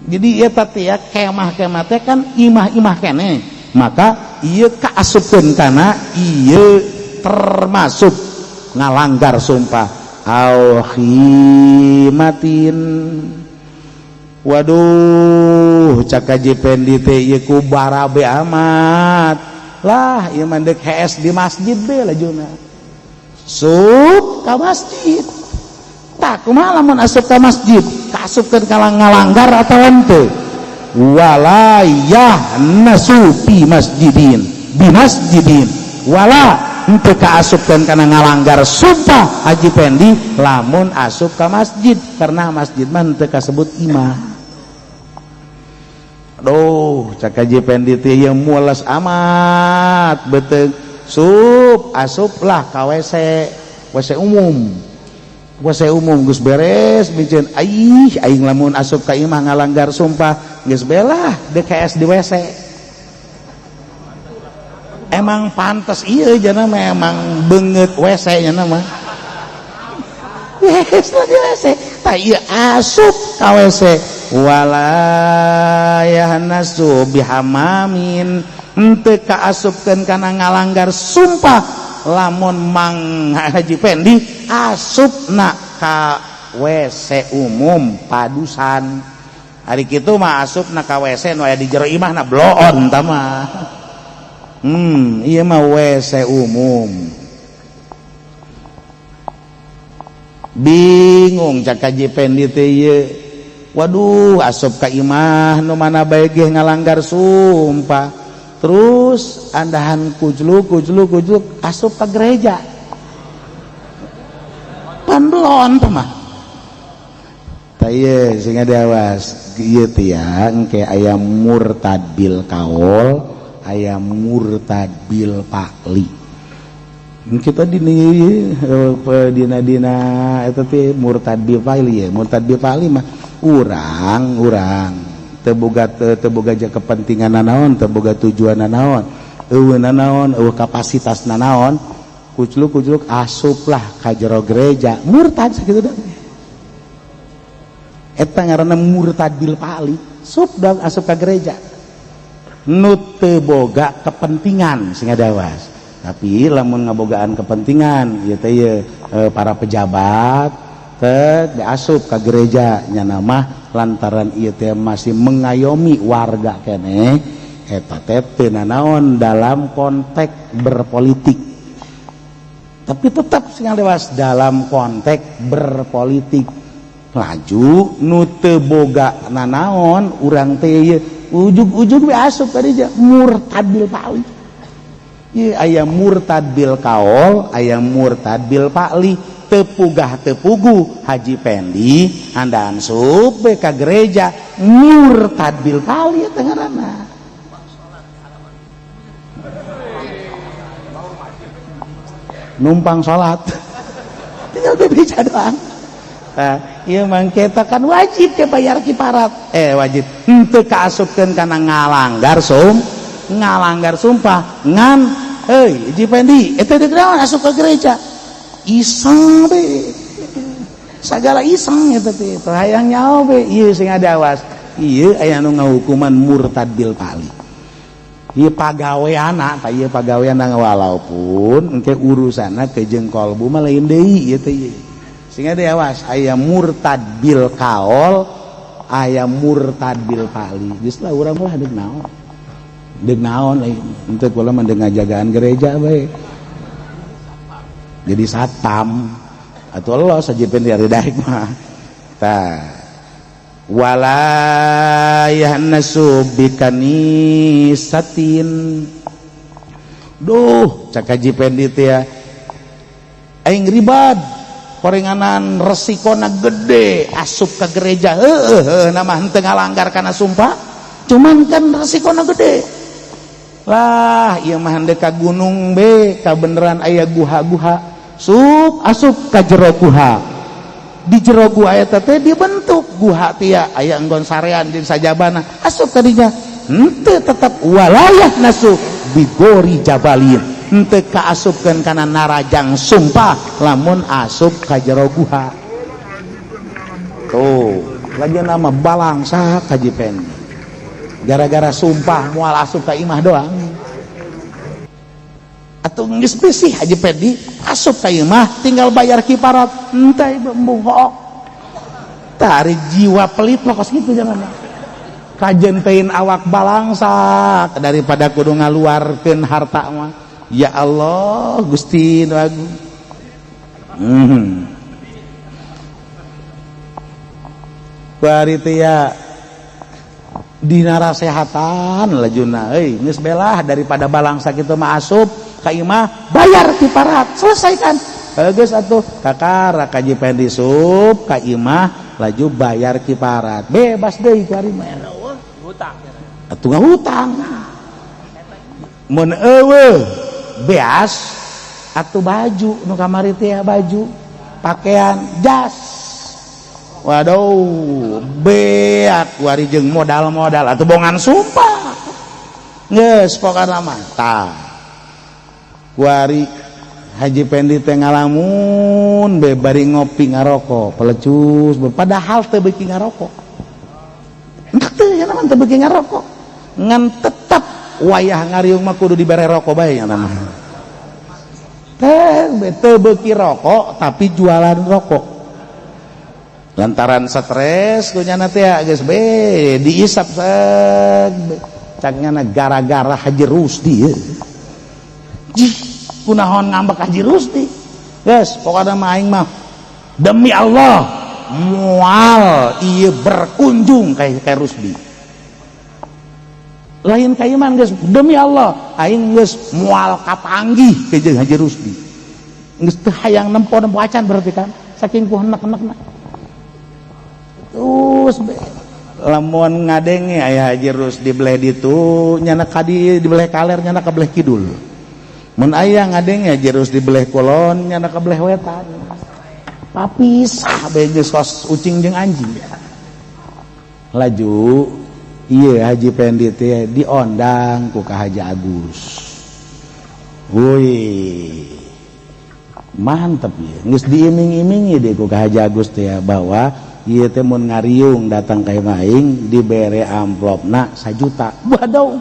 Jadi eta teh ya kemah-kemah teh kan imah-imah keneh maka ieu kaasupkeun kana ieu termasuk ngalanggar sumpah au khimatin. Waduh cak Haji Pendi teh ieu ku barabe amat lah ieu mah deuk HS di masjid be lajuna sup ka masjid tak kumaha lamun asup ka masjid kaasupkeun ka ngalanggar atawa henteu wala yahnasu fi masjidin bi masjidin wala henteu kaasupkeun kana ngalanggar sumpah Haji Pendi lamun asup ka masjid karena masjid mah henteu kasebut imah. Aduh cak Haji Pendi teh ieu mules amat beuteung sup asuplah ka WC WC umum WC umum geus beres miceun aih aing lamun asup ka imah ngalanggar sumpah geus belah DKS di WC emang pantes ieu jana memang beungeut WC nya mah yes lah di WC tah ieu asup ka WC wala yahnasu bihamamin henteu kaasupkeun kana ngalanggar sumpah lamun Mang Haji Pendi asupna ka WC umum padusan hari kitu mah asupna ka WC nu aya di jero imahna bloon tah mah ieu mah WC umum bingung cak Haji Pendi teh ieu waduh asup ka imah nu mana bae ge ngalanggar sumpah terus andahan kujluk kujluk kujluk asup ke gereja pan belon teh mah tah ieu sing diawas ieu teh ya engke aya murtad bil kaul aya murtad bil fa'li kita dina dina eta teh murtad bil fa'li ya murtad bil fa'li mah urang teu boga kepentingan nanaon teu boga tujuan nanaon eueuh nanaon eueuh kapasitas nanaon kucluk-kucluk asuplah ka jero gereja murtad sakitu da eta ngaranna murtad bil fa'li sup dong asup ka gereja nu teu boga kepentingan sing dawas tapi lamun ngabogaan kepentingan ieu teh ieu para pejabat teh diasup ka gereja nya mah lantaran ieu teh masih mengayomi warga keneh eta teh teu nanaon dalam konteks berpolitik tapi tetap sing lewas dalam konteks berpolitik laju nu teu boga nanaon urang teh ieu ujug-ujug we asup ka dieu murtad bil fa'li. Ieu aya murtad bil kaol, aya murtad bil fa'li. Tepugah tepugu Haji Pendi andaan sup be ka gereja murtad bil fa'li eta ngaranna. Numpang salat. Tinggal bebeja doang. Nah, ieu mangketa kan wajib ke bayar kiparat. Wajib henteu kaasupkeun kana ngalanggar ngalanggar sumpah ngan heuy Haji Pendi eta deuk naon asup ka gereja iseng be sagala iseng eta teh hayang nyaho be ieu sing adawas ieu aya nu ngahukuman murtad bil fa'li ieu pagaweana tah ieu pagaweana walaupun engke urusanna ke jeung kolbu mah lain deui ieu teh ieu sing adawas aya murtad bil kaol aya murtad bil fa'li geus lah urang mah deuk naon deuk naon lain henteu kula mah deuk ngajagaan gereja bae jadi satpam atau Allah saja pen dari daek mah tah wala yahnasu bikanisatin duh cak Haji Pendi teh ya aing ribad korenganan resikona gede asup ka gereja heueuh nama henteu ngalanggar kana sumpah cuman kan resikona gede lah ieu mah henteu ka gunung be kabeneran aya guha-guha sup asup ka jero guha di jero guha eta teh dibentuk guha tia aya enggon sarean jeung sajabana asup ka dinya henteu tetep walayah nasu bigori jabalin henteu kaasupkeun kana narajang sumpah lamun asup ka jero guha tuh lagi nama balangsa ka Haji Pendi gara-gara sumpah moal asup ka imah doang atau geus beusih Haji Pendi asup ka imah tinggal bayar kiparat henteu embung hook tarik jiwa pelit mah kos kitu jangan kajentein awak balangsak daripada kudu ngaluarkeun harta mah ya Allah Gusti nu agung bari teh ya dina rasehatan lajuna euy geus belah daripada balangsa kitu mah asup ka imah bayar kiparat selesaikan geus atuh kakara ka Haji Pendi sup ka imah laju bayar kiparat bebas deui ku ari mah hutang atuh ngahutang mun eueuh beas atuh baju nu kamari teh baju pakaian jas waduh beak wari jeung modal-modal atuh bongan sumpah geus pokona mah tah kuari Haji Pendi teh ngalamun be bari ngopi ngarokok pelecus padahal teu beuki ngarokok henteu nya mah teu beuki ngarokok ngan tetep wayah ngariung mah kudu dibere rokok bae nya mah teh teu beuki rokok tapi jualan rokok lantaran stres ku nyana teh geus be diisap seg cak nyana gara-gara Haji Rusdi ye. Jih kunaon ngambek Haji Rusdi geus pokona mah aing mah demi Allah moal ieu berkunjung ka Rusdi lain ka iman geus demi Allah aing geus moal kapanggih ke jeung Haji Rusdi geus teu hayang nempo-nempo acan berarti kan saking ku henek-henekna terus lamun ngadenge aya Haji Rusdi beleh ditu nyana ka di beleh kaler nyana ka beleh kidul mun aya ngadenge Haji Rusdi beleh kulon nyana ka beleh wetan papisah bae geus kos ucing jeung anjing laju ieu Haji Pendi teh diondang ku ka Haji Agus woi mantep ieu geus diiming-imingi deui ku ka Haji Agus teh bahwa ieu teh mun ngariung datang ka imah aing dibere amplopna 1 juta waduh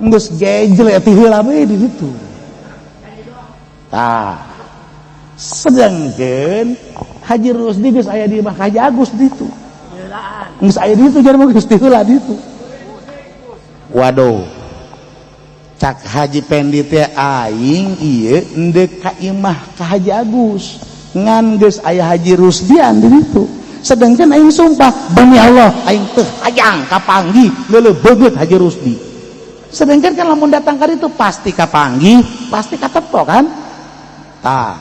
geus gejel ti heula we di ditu tah sedangkeun Haji Rusdi geus aya di imah Haji Agus ditu geus aya di ditu jadi mah geus ti heula ditu waduh cak Haji Pendi teh aing ieu endek ka imah ka Haji Agus ngan geus aya Haji Rusdian di ditu sedangkan aing sumpah demi Allah aing teu hayang kapanggih leuleung beungeut Haji Rusdi. Sedangkan kan lamun datang ka ditu pasti kapanggih, pasti katepo kan? Tah.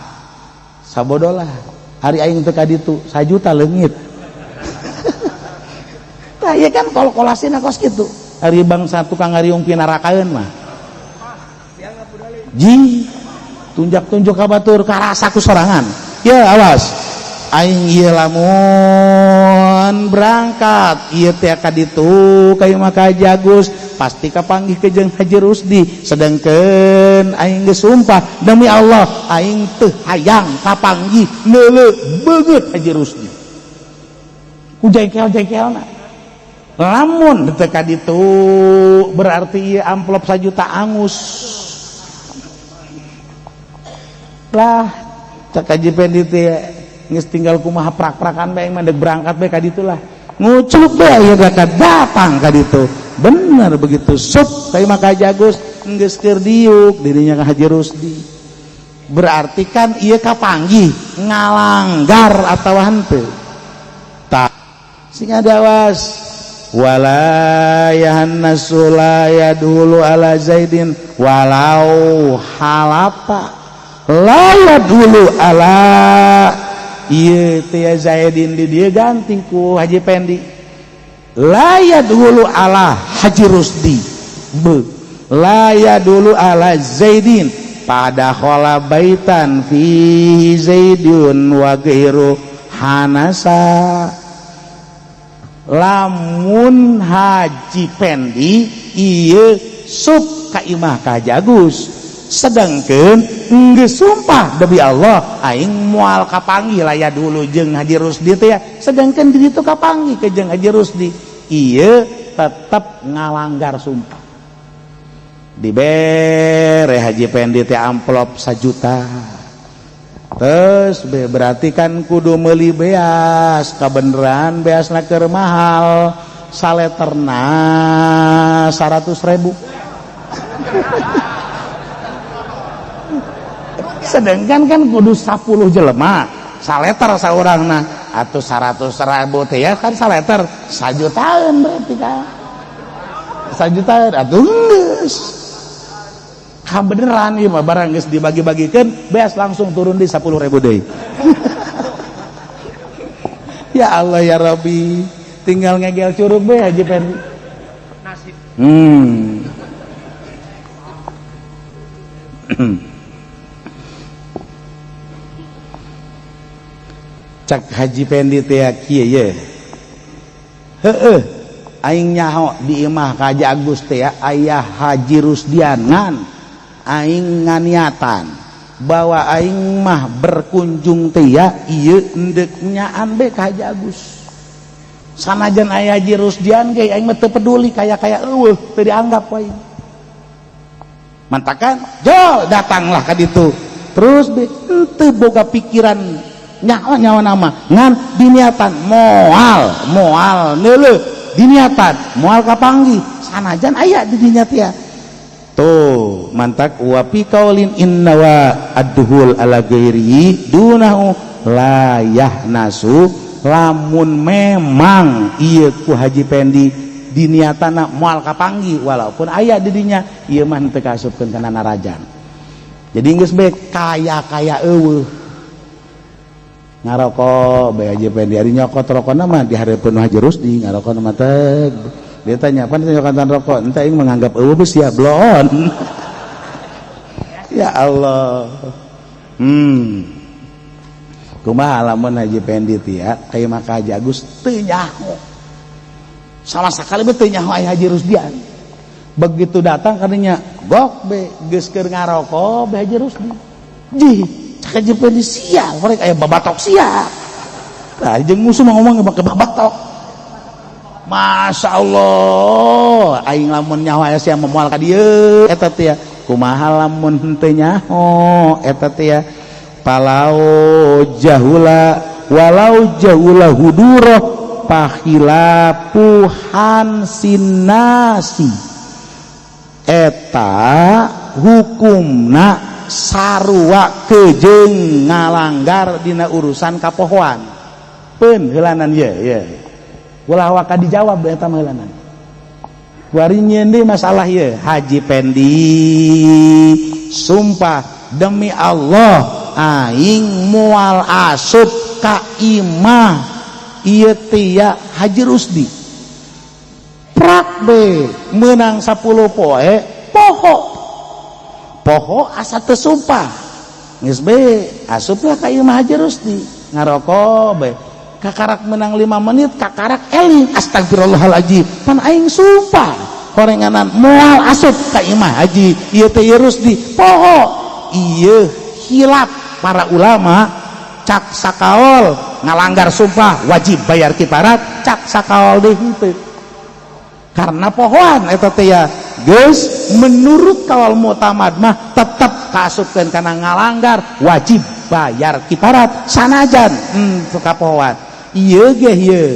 Sabodolah. Hari aing teu ka ditu, 1 juta leungit. Tah ieu kan kol-kolasina kos kitu. Ari bangsa tukang ngariung pinarakaeun mah. Ji tunjak-tunjuk ka batur karasa ku sorangan. Ya awas. Aing ieu lamun berangkat ieu teh ka ditu ka imah ka Haji Agus pasti kapanggih ke jeung Haji Rusdi, sedangkan aing geus sumpah demi Allah aing teu hayang kapanggih neuleu beungeut Haji Rusdi ku jengkel-jengkelna. Lamun teu ka ditu berarti ieu amplop 1 juta angus lah. Cek Haji Pendi teh geus tinggal kumaha prak-prakan bae mah deuk berangkat bae ka ditu lah, ngucup bae ieu datang ka ditu. Bener begitu sup ka imah ka Haji Agus geus keur diuk dirinya ka Haji Rusdi, berarti kan ieu kapanggih ngalanggar atawa henteu. Tah sing adawas wala yahannasu la yadulu ala Zaidin walau halafa la yadulu ala ieu teh Zaidin di dieu ganti ku Haji Pendi la yadulu ala Haji Rusdi be la yadulu ala Zaidin pada khola baitan fi Zaidun wa ghairu hanasa. Lamun Haji Pendi ieu sup ka imah ka Haji Agus, sedangkan geus sumpah demi Allah aing moal kapanggih laya dulu jeung Haji Rusdi teh ya, sedangkan di ditu kapanggih ke jeung Haji Rusdi, ieu tetep ngalanggar sumpah. Dibere Haji Pendi teh amplop 1 juta terus berarti kan kudu meuli beas, kabeneran beasna keur mahal, saleterna 100.000. Sedangkan kan kudu 10 jelema saleter saurangna atau 100.000 teh ya kan saleter 1 jutaan berarti kan 1 jutaan atuh geus kabeneran ieu mah barang geus dibagi-bagikeun beas langsung turun di 10.000 deui. Ya Allah ya Rabbi, tinggal ngegel curug be Haji Pendi. Nasib. Cak Haji Pendi teh kieu ye. Heueuh, aing nyaho di imah ka Haji Agus teh aya Haji Rusdian ngan aing nganiatan bahwa aing mah berkunjung teh ya ieu endek nyaan be ka Haji Agus. Sanajan aya Haji Rusdian ge aing mah teu peduli, kaya-kaya eueuh teu dianggap wae. Mantakan jol datanglah ka ditu. Terus be teu boga pikiran nyawa nyawa nama ngan diniatan moal moal neuleuh diniatan moal kapanggih sanajan aya di dinya teh. Tuh mantak wa fi qaulin inna wa adhul ala ghairi dunahu la yahnasu. Lamun memang ieu ku Haji Pendi diniatana moal kapanggih walaupun aya di dinya ieu mah teu kaasupkeun kana narajan. Jadi geus be kaya-kaya eueuh ngarokok bae Haji Pendi ari nyokot rokona mah di hareupeun Haji Rusdi ngarokona mah teh. Dia tanya, "Pan nyokotan rokok?" Entah aing menganggap eueuh geus sia bloon. Ya Allah. Kumaha lamun Haji Pendi teh ya, ka imah ka Haji Agus teu nyaho. Sama sekali be teu nyaho aya Haji Rusdian. Begitu datang kadinya, gok be geus keur ngarokok be Haji Rusdi. Jih, cak Haji Pendi sia, rek aya babatok sia. Tah jeung musuh mah ngomong make babatok. Masya Allah, aing lamun nyaho aya sia moal ka dieu eta teh ya. Kumaha lamun henteu nyaho eta teh ya. Palau jahula walau jahula huduro pahilapuhan sinasi eta hukumna sarua kejeung ngalanggar dina urusan kapohoan. Peun heulanan ye ye. Ulah waka dijawab eta mah heulanan. Kuari nyieun deui masalah ieu. Haji Pendi sumpah, "Demi Allah, aing moal asup ka imah ieu tia Haji Rusdi." Prak be menang 10 poe, poho poho asa teu sumpah. Geus be asuplah ka imah Haji Rusdi, ngarokok be. Kakarak menang 5 menit, kakarak eling, "Astagfirullahaladzim, pan aing sumpah horenganan moal asup ka imah Haji ieu teh Rusdi." Poho. Ieu hilap para ulama. Cak sakaol ngalanggar sumpah, wajib bayar kiparat. Cak sakaol deui henteu, karena pohoan eta teh ya. Geus, menurut kaul mutamad mah tetep kaasupkeun kana ngalanggar, wajib bayar kiparat sanajan kapohoan. Ieu ge ieu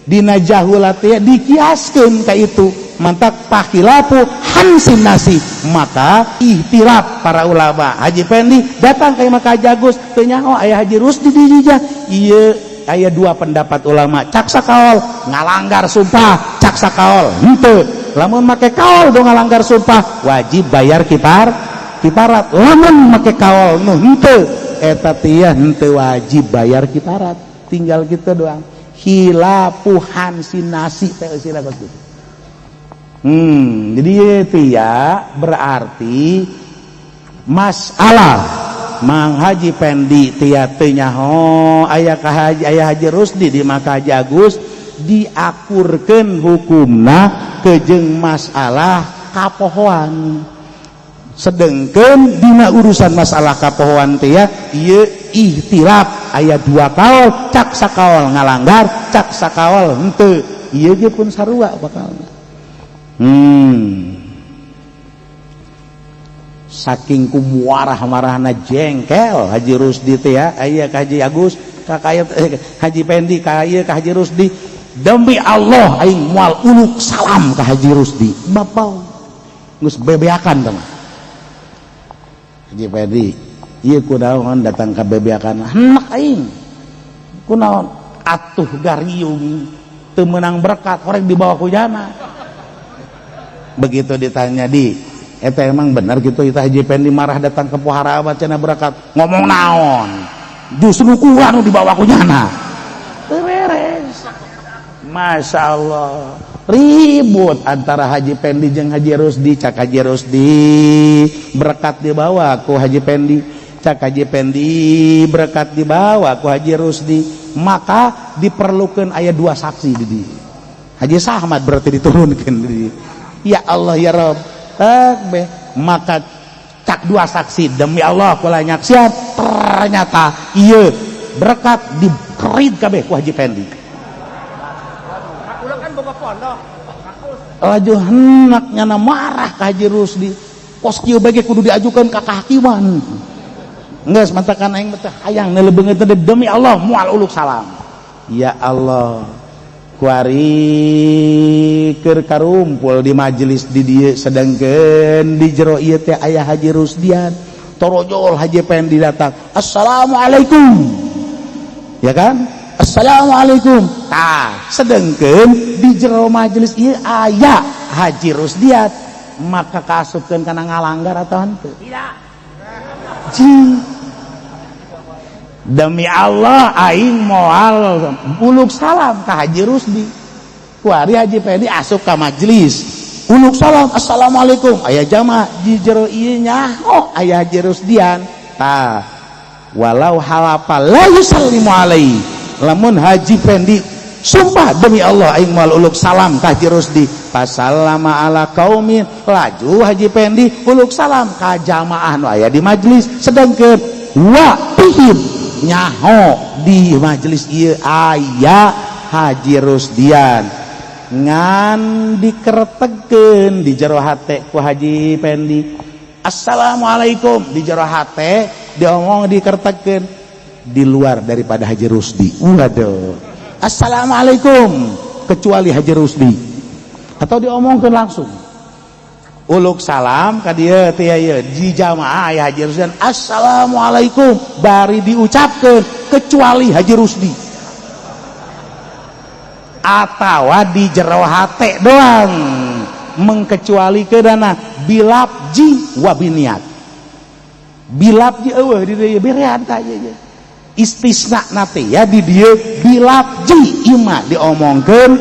dina jahula teh dikiaskeun ka itu, mantak fakhilafu hansin nasi. Maka ihtilaf para ulama. Haji Pendi datang ka imah Haji Agus, teu nyaho aya Haji Rusdi di dinya. Ieu aya dua pendapat ulama. Cak sakaol ngalanggar sumpah, cak sakaol henteu. Lamun make kaol do ngalanggar sumpah, wajib bayar kiparat. Lamun make kaol nu henteu, eta teh henteu wajib bayar kiparat. Tinggal gitu doang, khilafuhan sinasi teh eusieuh kos gitu. Jadi itu ya, berarti masalah Mang Haji Pendi tia teu nyaho aya ka Haji, aya Haji Rusdi di maka Haji Agus, diakurkeun hukumna kejeng masalah kapohoan. Sedengkeun dina urusan masalah kapohoan teh ya ieu ihtilaf, aya dua kaol. Cak sakaol ngalanggar, cak sakaol henteu. Ieu ge pun sarua bakalna. Saking ku muarah-marahna jengkel Haji Rusdi teh ya, aya ka Haji Agus, ka kaya Haji Pendi, ka ieu ka Haji Rusdi, "Demi Allah, aing moal uluk salam ka Haji Rusdi." Bapak geus bebeakan teh mah. Haji Pendi, ieu kunaon datang ka bebeakan? "Hendak aing." "Kunaon?" "Atuh gariung teu meunang berkat, horeng dibawa ku jana." Begitu ditanya, di eta emang benar gitu itu Haji Pendi marah datang ke pohara cenah berkat? "Ngomong naon, justru ku anu dibawa ku nyana." Teu beres. Masya Allah, ribut antara Haji Pendi jeung Haji Rusdi. Cak Haji Rusdi berkat dibawa ku Haji Pendi, cak Haji Pendi berkat dibawa ku Haji Rusdi. Maka diperlukan aya dua saksi di di Haji Sahmad berarti diturunkan di. Ya Allah ya Rob. Be, maka cak dua saksi, "Demi Allah kula nyaksian." Ternyata iya berkat dikerit kabeh ku Haji Pendi. Kan boga pondok. Laju hendak nyana marah ka Haji Rusdi, "Kos kieu bae kudu diajukan ka kehakiman." Geus mantakan aing teh hayang neuleubeungeut teh, "Demi Allah moal uluk salam." Ya Allah, kuari keur karumpul di majelis di dieu, sedangkeun di jero ieu teh aya Haji Rusdian. Torojol Haji Pendi datang, "Assalamualaikum," ya kan? "Assalamualaikum." Tah, sedangkeun di jero majelis ieu aya Haji Rusdian, maka kaasupkeun kana ngalanggar atau henteu? Tidak. Ji, "Demi Allah aing moal uluk salam ka Haji Rusdi." Kuari Haji Pendi asup ka majelis, uluk salam, "Assalamualaikum." Aya jamaah di jero ieu nyaho aya Haji Rusdian. Tah, walau halafa la yusallimu alaihi. Lamun Haji Pendi sumpah, "Demi Allah aing moal uluk salam ka Haji Rusdi," pasallama ala qaumin, laju Haji Pendi uluk salam ka jamaah nu aya di majelis, sedangkeun wa fihim nyaho di majelis ieu aya Haji Rusdian, ngan dikeretegkeun di jero hate ku Haji Pendi, "Assalamualaikum." Di jero hate diomong, dikeretegkeun di luar daripada Haji Rusdi. Waduh, "Assalamualaikum," kecuali Haji Rusdi, atau diomongkeun langsung uluk salam ka dieu teh ieu di jamaah aya Haji Rusdi, "Assalamualaikum," bari diucapkeun kecuali Haji Rusdi. Atawa di jero hate doang mengkecualikeunana bilafzi wa biniat. Bilafzi eueuh di dieu berean ka ieu. Istisna na teh ya di dieu bilafzi ima diomongkeun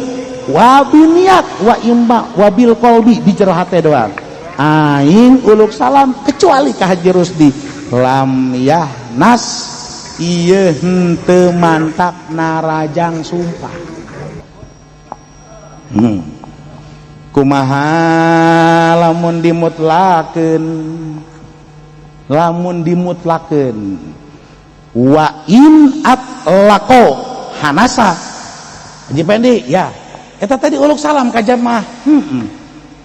wa biniat wa imma wabil qalbi di jero hate doang. Aing uluk salam kecuali ka Haji Rusdi lam yahnas ieu henteu mantak narajang sumpah. Kumaha lamun dimutlakeun, lamun dimutlakeun wa in atlaqo hanasa. Haji Pendi ya eta tadi uluk salam ka jamaah,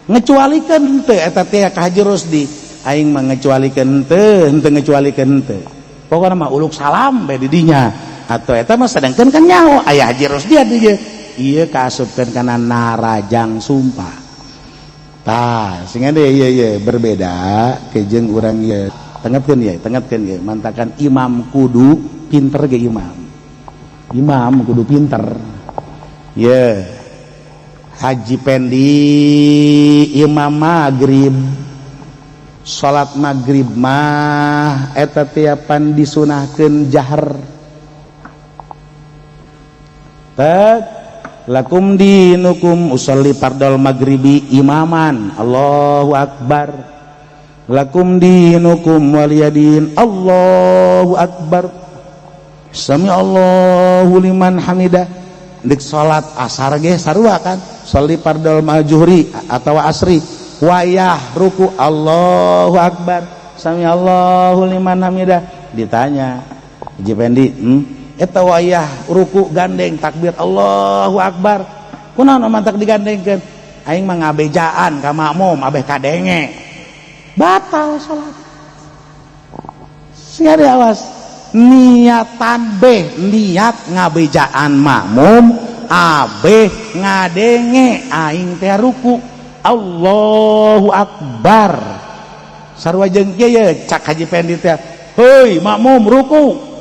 ngecualikeun henteu eta teh ka Haji Rusdi. Aing mah ngecualikeun henteu, henteu ngecualikeun henteu. Pokona mah uluk salam bae di dinya. Atau eta mah sedangkeun kan nyaho aya Haji Rusdi di dieu. Ieu kaasupkeun kana narajang sumpah. Tah, sing ieu ieu berbeda ke jeung urang ieu. Tengetkeun ieu, tengetkeun ieu. Mantakan imam kudu pinter ge imam. Imam kudu pinter. Ye. Haji Pendi imam maghrib, salat maghrib mah eta tiapan disunahkeun jahar. Tek lakum dinukum usolli fardol maghribi imaman, Allahu akbar. Lakum dinukum waliyadin, Allahu akbar. Sami Allahu liman hamidah. Dik salat asar ge sarua kan, sholli fardol majuhri atau asri wayah ruku Allahu akbar sami Allahu liman hamidah. Ditanya Haji Pendi, eta wayah ruku gandeng takbir Allahu akbar, kunaon mantak digandengkeun? Aing mah ngabejaan ka makmum abeh kadenge. Batal salat. Sing awas niatan beh niat ngabejaan makmum abeh ngadenge aing teh ruku Allahu akbar. Sarua jeung kieu ye cak Haji Pendi teh, heuy makmum ruku.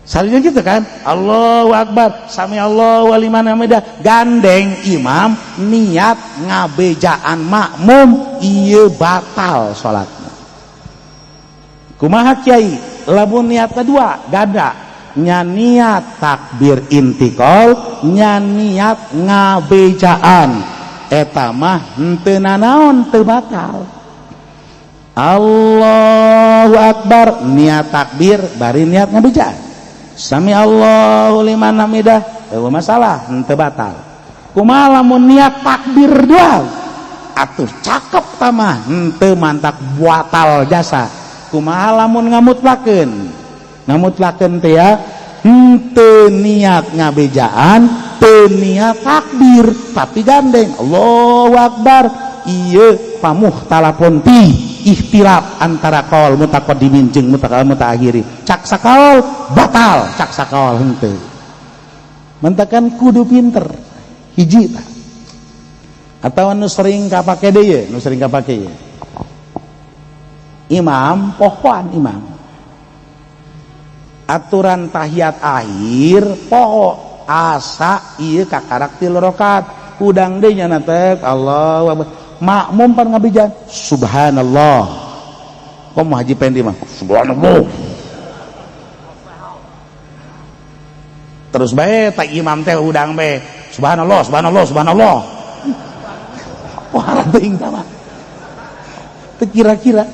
Sarua gitu kan, Allahu akbar sami Allahu liman hamidah, gandeng imam niat ngabejaan makmum ieu batal salatna. Kumaha kiai lamun niatna dua ganda, nya niat takbir intikal nya niat ngabejaan, eta mah henteu nanaon teu batal. Allahu akbar niat takbir bari niat ngabejaan, sami Allahu liman hamidah, eueuh masalah henteu batal. Kumaha lamun niat takbir doang atuh cakep tamah henteu mantak batal jasa. Kumaha lamun ngamutlakeun, ngamutlakeun teh ya henteu niat ngabejaan teu niat takbir tapi gandeng Allahu akbar, ieu pamuhtalafun fi ikhtilaf antara qaul mutaqaddimin jeung mutaakhirin. Cak sakaol batal, cak sakaol henteu. Mentakan kudu pinter hiji tah. Atawa nu sering kapake deui ye, nu sering kapake ye. Imam pohoan imam. Aturan tahiyat akhir poho asa ieu kakarak 3 rakaat. Udang deui nya teh Allahu akbar. Makmum pan ngabejan subhanallah. Komo Haji Pendi mah subhanallah. Terus bae tak imam teh udang bae subhanallah subhanallah subhanallah. Wah teuing tah mah. Teu kira-kira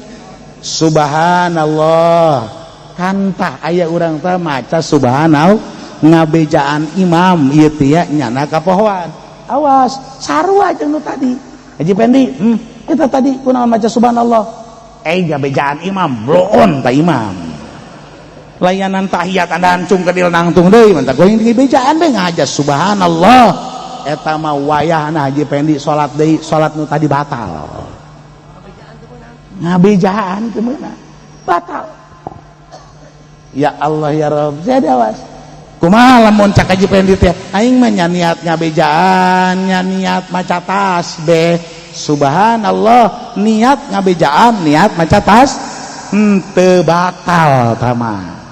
subhanallah. Kantah aya urang teh maca subhanallah ngabejaan imam ieu teh nyana kapohoan. Awas sarua jeung nu tadi. Haji Pendi, kita tadi kunaon maca subhanallah? Ngabejaan imam, bloon ta imam. Layanan tahiyat anda ancung kedil nangtung deui, mantap going ngabejaan bae ngaja subhanallah. Eta mah wayahna Haji Pendi salat deui, salat nu tadi batal. Ngabejaan teu meunang, batal. Ya Allah ya Rabb, saya awas. Kumaha lamun cak Haji Pendi teh, aing mah nya niat ngabejaan, nya niat maca tasbih. Subhanallah, niat ngabejaan, niat maca tas, henteu batal tama.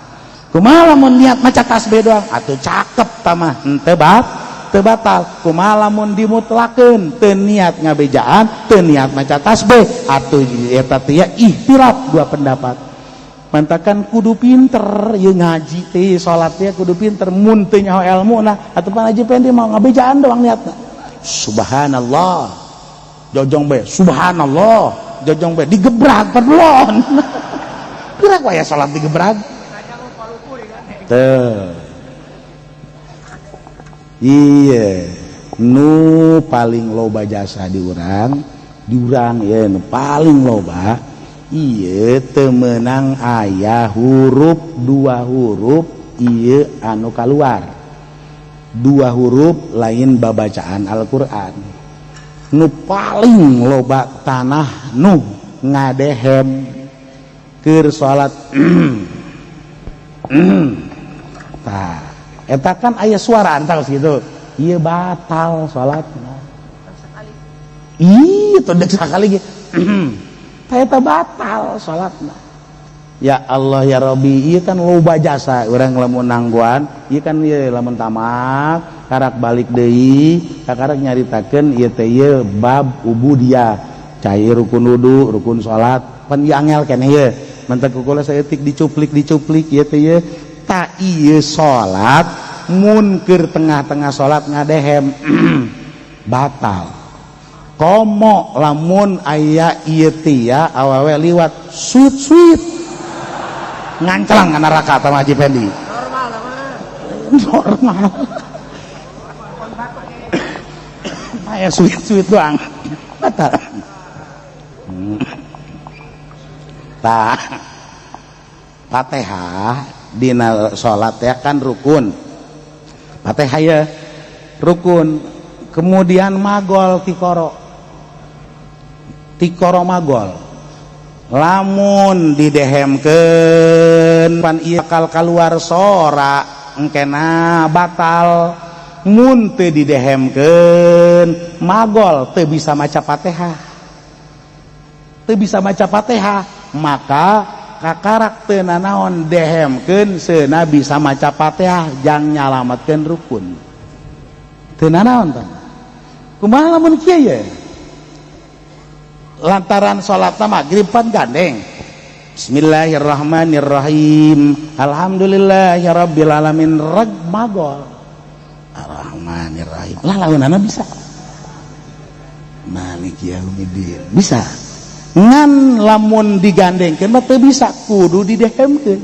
Kumaha lamun niat maca tasbih doang atuh cakep tamah henteu teu batal. Kumaha lamun dimutlakeun teu niat ngabejaan, teu niat maca tasbih atuh eta teh ya ihtilaf dua pendapat. Mantakan kudu pinter ieu ngaji teh, salat teh kudu pinter. Mun teu nyaho elmuna atuh pan Haji Pendi mau ngabejaan doang niatna. Subhanallah. Jojong bae subhanallah, jojong bae digebrak perlon. Kira wae salat digebrak. Teu. Iya, nu paling loba jasa di urang ya nu paling loba iya teu meunang aya huruf dua huruf iya anu kaluar dua huruf lain babacaan Al-Qur'an. Nu paling loba tanah nu ngadehem keur salat. Tah eta kan aya suara antar gitu, ieu batal salatna. Ih, teu dek sakali ge. Tah eta batal salatna. Ya Allah ya Rabbi, ieu kan loba jasa urang lamun nangguan, ieu kan ieu lamun tamak karak balik deui, kakarak nyaritakeun ieu teh ieu bab ubudiyah, cair rukun wudu, rukun salat, pan ieu angel keneh ieu. Mantak kukula saeutik dicuplik-dicuplik ieu teh ieu. Tak ieu salat mun keur tengah-tengah salat ngadehem batal. Komo lamun aya ieu teh ya awewe liwat suit-suit nganclang ka neraka tah Haji Pendi. Normal mah. Normal. Aya suit-suit doang. Batal. Tah Fatihah dina salat ya kan rukun. Fatihah ya rukun. Kemudian magol tikoro. Tikoro magol. Lamun didehemkeun pan ieu bakal kaluar sora engkena batal. Mun teu didehemkeun magol teu bisa maca Fatihah. Teu bisa maca Fatihah maka kakarak teu nanaon dehemkeun seuna bisa maca Fatihah jang nyalametkeun rukun. Teu nanaon tah. Kumaha lamun kieu ye? Lantaran salatna magrib pan gandeng. Bismillahirrahmanirrahim. Alhamdulillahirabbil alamin reg magol. Arrahmanirrahim. Lah launana bisa. Maliki yaumiddin. Bisa. Ngan lamun digandengkeun mah teu bisa, kudu didehemkeun.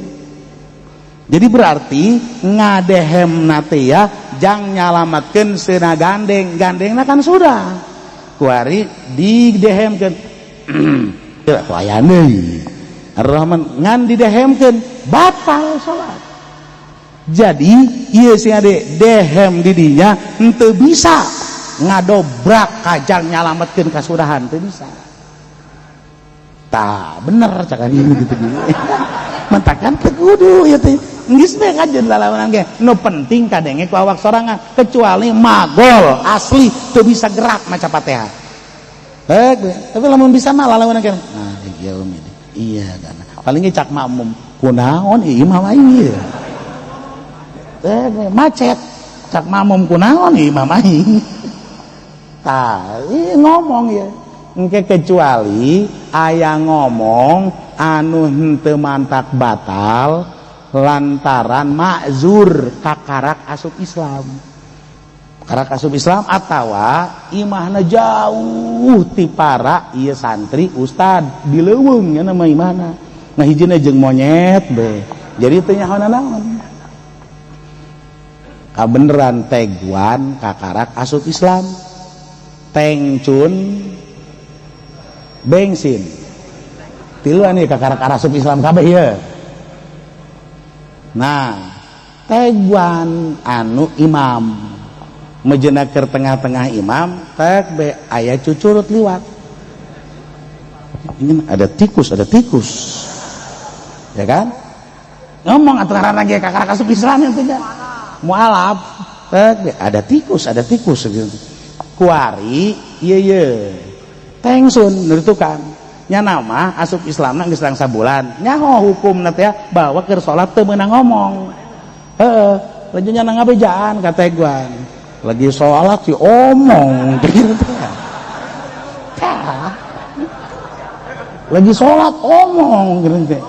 Jadi berarti ngadehemna teh ya jang nyalametkeun seuna gandeng, gandengna kan sudah. Kuari didehemkeun. Wayane deui. Ar-Rahman ngan didehemkeun batal salat. Jadi ieu sing ade dehem di dinya henteu bisa ngadobrak kajang nyalametkeun kasudahan teu bisa. Tah bener cak gitu gitu. Mentakan teu kudu ieu teh. Geus we kajeun lalawanan ge. Nu penting kadenge ku awak sorangan kecuali magol asli teu bisa gerak maca Fatihah. Tapi lamun bisa mah lalawanan ge. Nah, iya iya kan. Paling ge cak makmum kunaon ieu mah aing ieu. Macet cak makmum kunaon ieu mah aing. Tah, ngomong ya. Engke kecuali aya ngomong anu henteu mantak batal lantaran makzur kakarak asup Islam. Karak asup Islam atawa imahna jauh ti para ieu santri ustad di leuweung nya nama imahna. Nah hijina jeung monyet be. Jadi teu nyaho nanaon. Kabeneran teguan kakarak asup Islam. Tengcun bensin tiluan nih kakarak asup Islam kabeh ieu. Nah teguan anu imam mejena keur tengah-tengah imam tek be aya cucurut liwat. Ingin ada tikus, ya kan? Ngomong atuh ngaranna ge kakarak asup Islam itu nya. Mualaf tek be ada tikus gitu. Kuari ieu ye. Tengsun nu tukang. Nya nama asup Islamna geus sabulan, nyaho hukumna teh bahwa keur salat teu meunang ngomong. Heeh, laju nya ngabejaan kateguan. Lagi sholat si omong gitu teh. Lagi sholat omong gitu teh.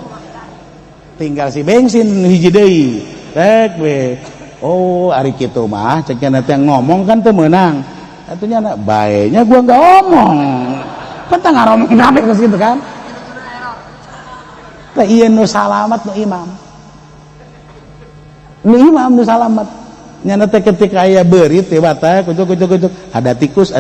Tinggal si bensin hiji deui. Rek we. Oh, ari kitu mah cek nya teh ngomong kan teu meunang. Atuh nya bae nya gua enggak omong. Pentang ngaromong kabeh geus kitu kan. Teh ieu nu salamat nu imam. Nu imam nu salamat. Nyana teh ketika aya beurit teh bata kucuk kucuk kucuk ada tikus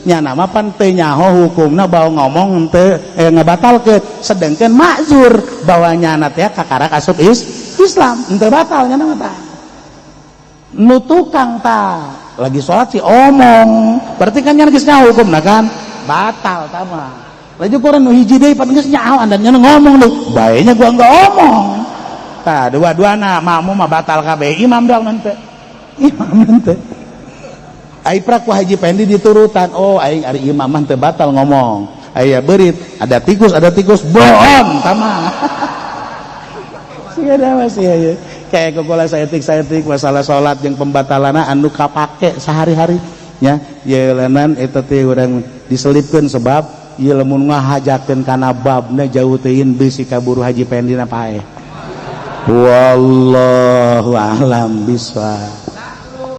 nyana mah pan teu nyaho hukumna bahwa ngomong teu ngabatalkeun, sedangkan makzur bahwa nyana teh kakarak asup Islam henteu batal nyana mah tah. Nu tukang tah lagi sholat si omong, berarti kan nyana geus nyaho hukumna kan batal tah mah. Laju kurang nu hiji deui pan geus nyaho andan nyana ngomong deui, bae nya gua enggak omong. Tah dua-duana makmum mah batal kabeh, imam dong nanti. Imam nanti. Ai prak ku Haji Pendi diturutan, oh aing ari imam mah teu batal ngomong. Aya beurit, ada tikus bohong tama. Sia da masih aya. Kayak kokola saeutik-saeutik masalah salat jeung pembatalanna anu kapake sehari-hari nya. Ye lenan eta teh urang diselipkeun sebab ieu lamun ngahajakeun kana babna jauh teuing bisi kaburu Haji Pendi na paeh. Wallahu a'lam bishawab.